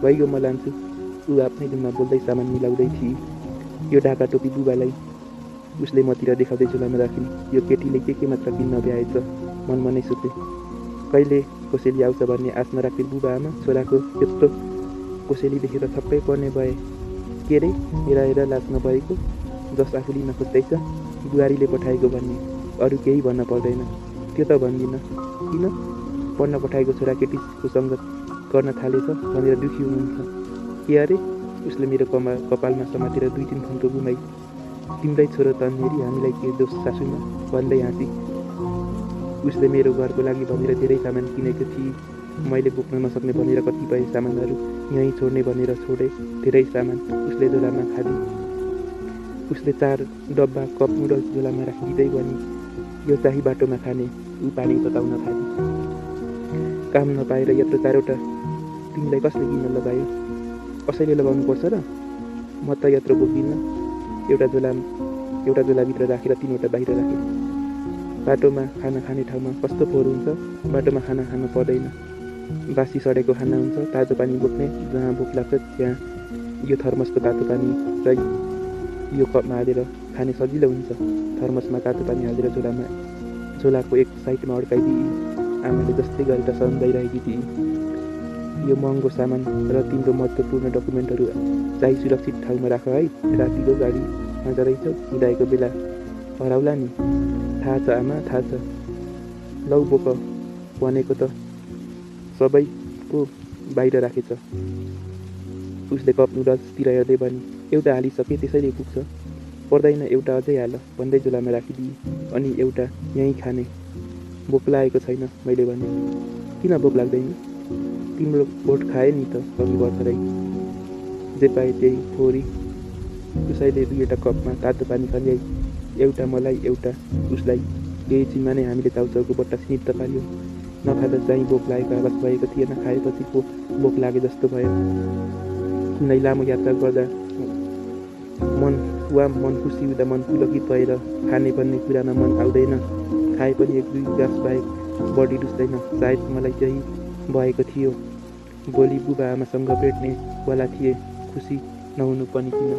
भइगयो म लान्छु। ऊ आफ्नै धुनमा बोल्दै सामान मिलाउँदै थिए। यो ढाका टोपी बुबालाई। उसले मतिर देखाउँदै झोलामा राखिन्। यो केटीले के मात्र किन्न भ्याएछ मनमा नै सोचे। कहिले कोसेली आउँछ भन्ने आश नराख्ने बुबा आमा छोराको यत्रो कोसेली देखेर छक्कै पर्ने भए। के रे? हेर लाज नभएको? जस आफू लिन खोज्दैछ बुहारीले पठाएको भन्ने। अरू केही भन्न पर्दैन। त्यो त भन्दिनँ। किन? पढ्न पठाएको छोरा केटीको सङ्गत गर्न थालेछ भनेर दुखी हुनुहुन्छ। के अरे? उसले मेरो कपालमा समातेर 2-3 फन्को घुमाई। तिम्रै छोरो त नेरी हामीलाई के दोष सासूमा भन्दै हाँसी। उसले मेरो घरको लागि भनेर धेरै सामान किनेको थिए। मैले बोक्न नसक्ने भनेर कतिपय सामानहरू यहीँ छोड्ने भनेर छोडे। धेरै सामान उसले झोलामा खादी। उसले 4 डब्बा कप नुडल्स झोलामा राखिदिँदै भने, यो चाहिँ बाटोमा खाने। ऊ पानी तताउन थाली। काम नपाएर यत्रो 4वटा तिमीलाई कसले किन्न लगायो? कसैले लगाउनु पर्छ र? म त यत्रो बोक्दिनँ। एउटा झोलाभित्र राखेर 3वटा बाहिर राखेँ। बाटोमा खाना खाने ठाउँमा कस्तो फोहोर हुन्छ? बाटोमा खाना खानु पर्दैन। बासी सडेको खाना हुन्छ। तातो पानी बोक्ने। जहाँ भोक लाग्छ त्यहाँ यो थर्मसको तातो पानी र यो कपमा हालेर खाने सजिलो हुन्छ। थर्मसमा तातो पानी हालेर झोलाको एक साइडमा अड्काइदिए। आमाले जस्तै गरेर सम्झाइरहेकी थिए। यो महँगो सामान र तिम्रो महत्त्वपूर्ण डकुमेन्टहरू चाहिँ सुरक्षित ठाउँमा राख है। रातिको गाडीमा जाँदैछौ। हिँडाएको बेला हराउला नि। थाहा छ आमा, थाहा छ। लौ बोक, भनेको त सबैको बाहिर राखेछ। उसले कप नुडल्सतिर हेर्दै भनी, एउटा हालिसके त्यसैले पुग्छ। पर्दैन, एउटा अझै हाल भन्दै झोलामा राखिदिए। अनि एउटा यहीँ खाने। भोक लागेको छैन, मैले भने। किन भोक लाग्दैन? तिम्रो ओठ खाए नि त अघि भर्खरै। जे पाए त्यही थोरी। उसैले दुईवटा कपमा तातो पानी खन्याई, एउटा मलाई एउटा उसलाई। केही छिनमा नै हामीले चाउचाउको बट्टा सिनिप्त पाल्यो। नखाँदा चाहिँ भोक लागेको आवाज भएको थिएन, खाएपछि पो भोक लागे जस्तो भयो। कुनै लामो यात्रा गर्दा मन खुसी हुँदा मन पुलकित भएर खाने भन्ने कुरामा मन आउँदैन। खाए पनि एक दुई गाँस बाहेक बढी रुच्दैन। सायद मलाई त्यही भएको थियो। भोलि बुबा आमासँग भेट्ने वाला थिए। खुसी नहुनु पनि किन?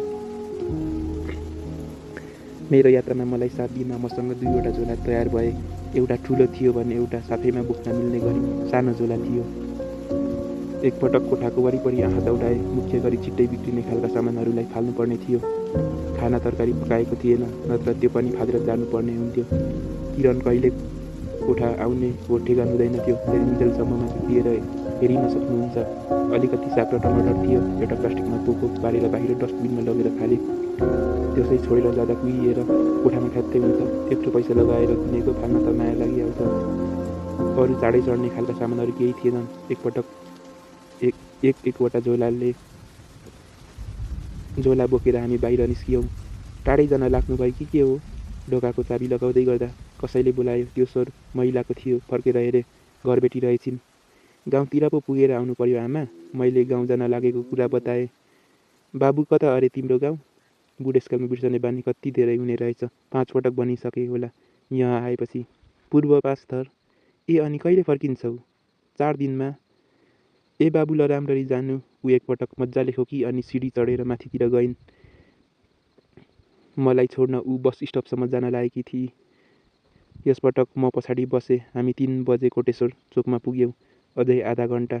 मेरो यात्रामा मलाई साथ दिन मसँग दुईवटा झोला तयार भए। एउटा ठुलो थियो भने एउटा साथैमा बोक्न मिल्ने गरी सानो झोला थियो। एकपटक कोठाको वरिपरि आँखा दौडाए। मुख्य गरी छिट्टै बिग्रिने खालका सामानहरूलाई फाल्नुपर्ने थियो। खाना तरकारी पकाएको थिएन, नत्र त्यो पनि फालेर जानुपर्ने हुन्थ्यो। किरण कहिले कोठा आउने हो ठेगान हुँदैन थियो। जेलसम्ममा बिग्रिएर हेरिन सक्नुहुन्छ। अलिकति साग र टमाटर थियो। एउटा प्लास्टिकमा पोको पारेर बाहिर डस्टबिनमा लगेर फाले। त्यसै छोडेर जाँदा कुहिएर कोठामा ठ्यात्तै हुन्छ। एक्लो पैसा लगाएर किनेको फाल्न त माया लागिहाल्छ। अरू चाँडै चढ्ने खालका सामानहरू केही थिएनन्। एकवटा झोला बोकेर हामी बाहिर निस्कियौँ। टाढै जान लाग्नुभयो कि के हो? ढोकाको चाबी लगाउँदै गर्दा कसैले बोलायो। त्यो स्वर महिलाको थियो। फर्केर हेरे, घरबेटी रहेछिन्। गाउँतिर पो पुगेर आउनु पर्यो आमा। मैले गाउँ जान लागेको कुरा बताएँ। बाबु कता अरे तिम्रो गाउँ? बुढेसकालमा बिर्सने बानी कति धेरै हुने रहेछ। 5 पटक भनिसके होला यहाँ आएपछि। पूर्व पाँचथर। ए अनि कहिले फर्किन्छौ? 4 दिनमा। ए बाबु ल राम्ररी जानु। ऊ एकपटक मजाले खोकी अनि सिडी चढेर माथितिर गइन्। मलाई छोड्न ऊ बस स्टपसम्म जान लागेकी थिई। यसपटक म पछाडि बसे। हामी 3 बजे कोटेश्वर चोकमा पुग्यौँ। अझै आधा घन्टा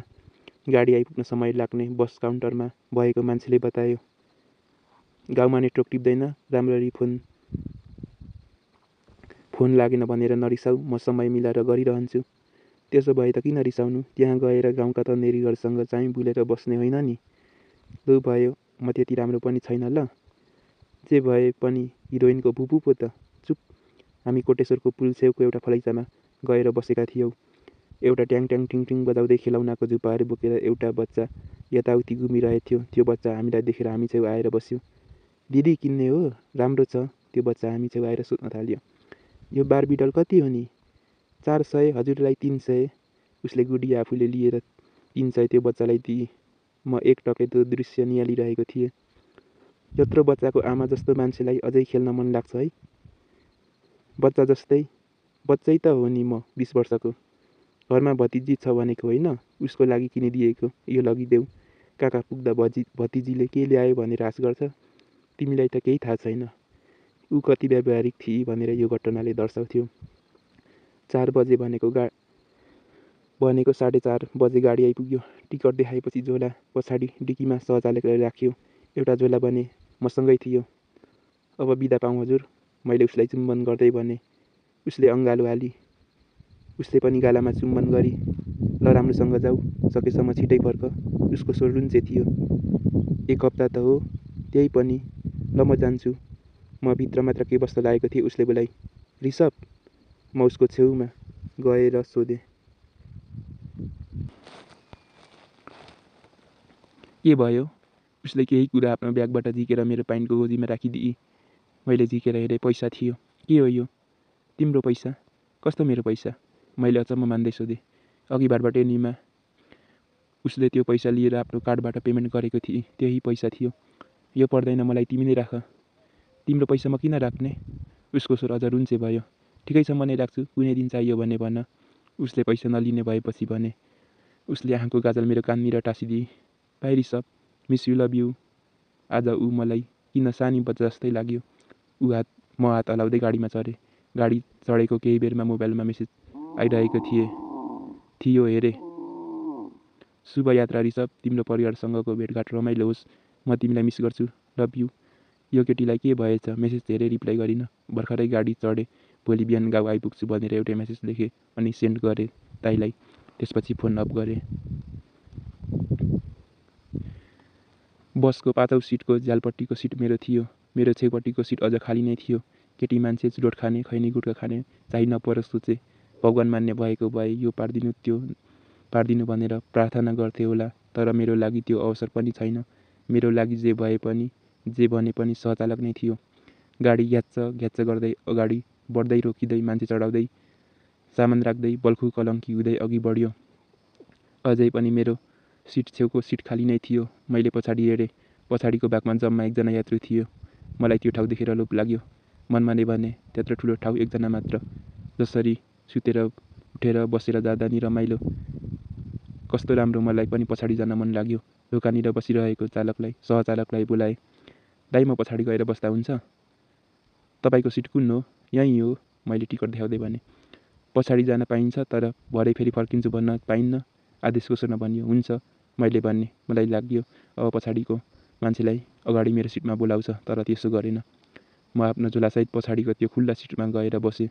गाडी आइपुग्न समय लाग्ने बस काउन्टरमा भएको मान्छेले बतायो। गाउँमा नेटवर्क टिप्दैन, राम्ररी फोन लागेन भनेर नरिसाऊ, म समय मिलाएर गरिरहन्छु। त्यसो भए त किन रिसाउनु? त्यहाँ गएर गाउँका तन्नेरीहरूसँग चाहिँ बुलेर बस्ने होइन नि। लु भयो, म त्यति राम्रो पनि छैन ल। जे भए पनि हिरोइनको भुपु पो त। चुप। हामी कोटेश्वरको पुल छेउको एउटा फलैचामा गएर बसेका थियौँ। एउटा ट्याङ ट्याङ टिङ टिङ बजाउँदै खेलौनाको झुप्पाहरू बोकेर एउटा बच्चा यताउति घुमिरहेथ्यो। त्यो बच्चा हामीलाई देखेर हामी छेउ आएर बस्यो। दिदी किन्ने हो? राम्रो छ। त्यो बच्चा हामी छेउ आएर सोध्न थाल्यो। यो बार्बी डल कति हो नि? 400, हजुरलाई 300। उसले गुडी आफूले लिएर 300 त्यो बच्चालाई दिए। म एक टके त्यो दृश्य निहालिरहेको थिएँ। यत्रो बच्चाको आमा जस्तो मान्छेलाई अझै खेल्न मन लाग्छ है। बच्चा जस्तै? बच्चै त हो नि म, 20 वर्षको। घरमा भतिजी छ भनेको होइन, उसको लागि किनिदिएको। यो लगिदेऊ। काका पुग्दा भतिजीले के ल्यायो भनेर आश गर्छ? तिमीलाई त केही थाहा छैन। ऊ कति व्यावहारिक थिई भनेर यो घटनाले दर्शाउँथ्यो। 4 बजे भनेको 4:30 बजे गाडी आइपुग्यो। टिकट देखाएपछि झोला पछाडि डिकीमा सहज राख्यो। एउटा झोला भने मसँगै थियो। अब बिदा पाऊँ हजुर, मैले उसलाई चुम्बन गर्दै भने। उसले अँगालो हाली। उसले पनि गालामा चुम्बन गरी। ल राम्रोसँग जाऊ, सकेसम्म छिटै फर्क। उसको स्वर रुन्चे थियो। 1 हप्ता त हो, त्यही पनि। ल म जान्छु। म भित्र मात्र के बस्न लागेको थिएँ, उसले बोलाइ। ऋषभ? म उसको छेउमा गएर सोधेँ। के भयो? उसले केही कुरा आफ्नो ब्यागबाट झिकेर मेरो प्यान्टको गोजीमा राखिदिए। मैले झिकेर हेरेँ, पैसा थियो। के हो यो? तिम्रो पैसा? कस्तो मेरो पैसा? मैले अचम्म मान्दै सोधेँ। अघि बारबटेनीमा उसले त्यो पैसा लिएर आफ्नो कार्डबाट पेमेन्ट गरेको थिएँ, त्यही पैसा थियो। यो पर्दैन मलाई, तिमी नै राख। तिम्रो पैसा म किन राख्ने? उसको स्वर अझ रुन्चे भयो। ठिकैसम्म नै राख्छु, कुनै दिन चाहियो भने भन। उसले पैसा नलिने भएपछि भने। उसले आँखाको गाजल मेरो कानतिर टाँसिदिए। Bye Rishabh, miss you, love you. आज ऊ मलाई किन सानी बच्चा जस्तै लाग्यो। म हात हल्लाउँदै गाडीमा चढेँ। गाडी चढेको केही बेरमा मोबाइलमा मेसेज आइरहेको थियो हेरेँ। शुभ यात्रा ऋषभ, तिम्रो परिवारसँगको भेटघाट रमाइलो होस्। म तिमीलाई मिस गर्छु, लभ यु। यो केटीलाई के भएछ? मेसेज हेरेँ, रिप्लाई गरिनँ। भर्खरै गाडी चढेँ। भोलि बिहान गाउँ आइपुग्छु भनेर एउटै मेसेज लेखेँ अनि सेन्ड गरेँ दाइलाई। त्यसपछि फोन अफ गरेँ। बसको 5औँ सिटको झ्यालपट्टिको सिट मेरो थियो। मेरो छेउपट्टिको सिट अझ खाली नै थियो। केटी मान्छे चुरोट खाने, खैनी गुट्का खाने चाहिँ नपरोस् सोचे। भगवान मान्ने भएको भए यो पारिदिनु त्यो पारिदिनु भनेर प्रार्थना गर्थे होला। तर मेरो लागि त्यो अवसर पनि छैन। मेरो लागि जे भए पनि जे भने पनि सहचालक नै थियो। गाडी घ्याच्च गर्दै अगाडि बढ्दै रोकिँदै मान्छे चढाउँदै सामान राख्दै बल्खु कलङ्की हुँदै अघि बढ्यो। अझै पनि मेरो सिट छेउको सिट खाली नै थियो। मैले पछाडि हेरेँ। पछाडिको भागमा जम्मा एकजना यात्रु थियो। मलाई त्यो ठाउँ देखेर लोभ लाग्यो। मनमा नै भने, त्यत्रो ठुलो ठाउँ एकजना मात्र, जसरी सुतेर उठेर बसेर जाँदा नि रमाइलो। कस्तो राम्रो, मलाई पनि पछाडि जान मन लाग्यो। दोकानीर बसिरहेको सहचालकलाई बोलाएँ। दाइ, म पछाडि गएर बस्दा हुन्छ? तपाईँको सिट कुन हो? यहीँ हो, मैले टिकट देखाउँदै भने। पछाडि जान पाइन्छ, तर भरे फेरि फर्किन्छु भन्न पाइन्न। आदेश घोषणा भनियो। हुन्छ, मैले भने। मलाई लाग्यो अब पछाडिको मान्छेलाई अगाडि मेरो सिटमा बोलाउँछ, तर त्यसो गरेन। म आफ्नो झोलासहित पछाडिको त्यो खुल्ला सिटमा गएर बसेँ।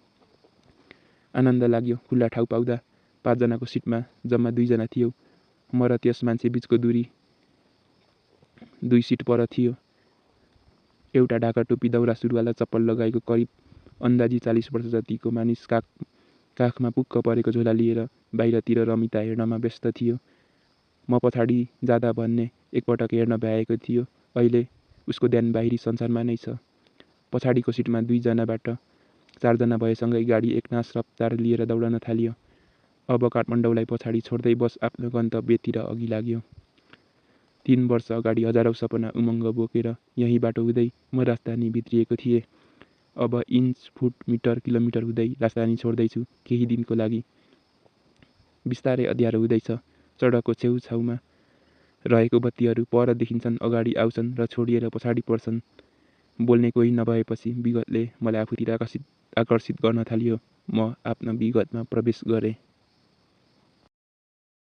आनन्द लाग्यो। खुल्ला ठाउँ पाउँदा। 5 जनाको सिटमा जम्मा 2 जना थियौँ। म र त्यस मान्छे बिचको दूरी 2 सिट पर थियो। एउटा ढाका टोपी, दौरा सुरुवाल, चप्पल लगाएको करिब अन्दाजी 40 वर्ष जतिको मानिस काखमा पुक्क परेको झोला लिएर बाहिरतिर रमिता हेर्नमा व्यस्त थियो। म पछाडि जाँदा भन्ने एकपटक हेर्न भ्याएको थियो। अहिले उसको ध्यान बाहिरी संसारमा नै छ। पछाडिको सिटमा 2 जनाबाट 4 जना भएसँगै गाडी एकनास रफ्तार लिएर दौडन थाल्यो। अब काठमाडौँलाई पछाडि छोड्दै बस आफ्नो गन्तव्यतिर अघि लाग्यो। 3 वर्ष अगाडि हजारौँ सपना उमङ्ग बोकेर यही बाटो हुँदै म राजधानी भित्रिएको थिएँ। अब इन्च, फुट, मिटर, किलोमिटर हुँदै राजधानी छोड्दैछु केही दिनको लागि। बिस्तारै अँध्यारो हुँदैछ। सडकको छेउछाउमा रहेको बत्तीहरू पर देखिन्छन्, अगाडि आउँछन् र छोडिएर पछाडि पर्छन्। बोल्ने कोही नभएपछि विगतले मलाई आफूतिर आकर्षित गर्न थाल्यो। म आफ्नो विगतमा प्रवेश गरेँ।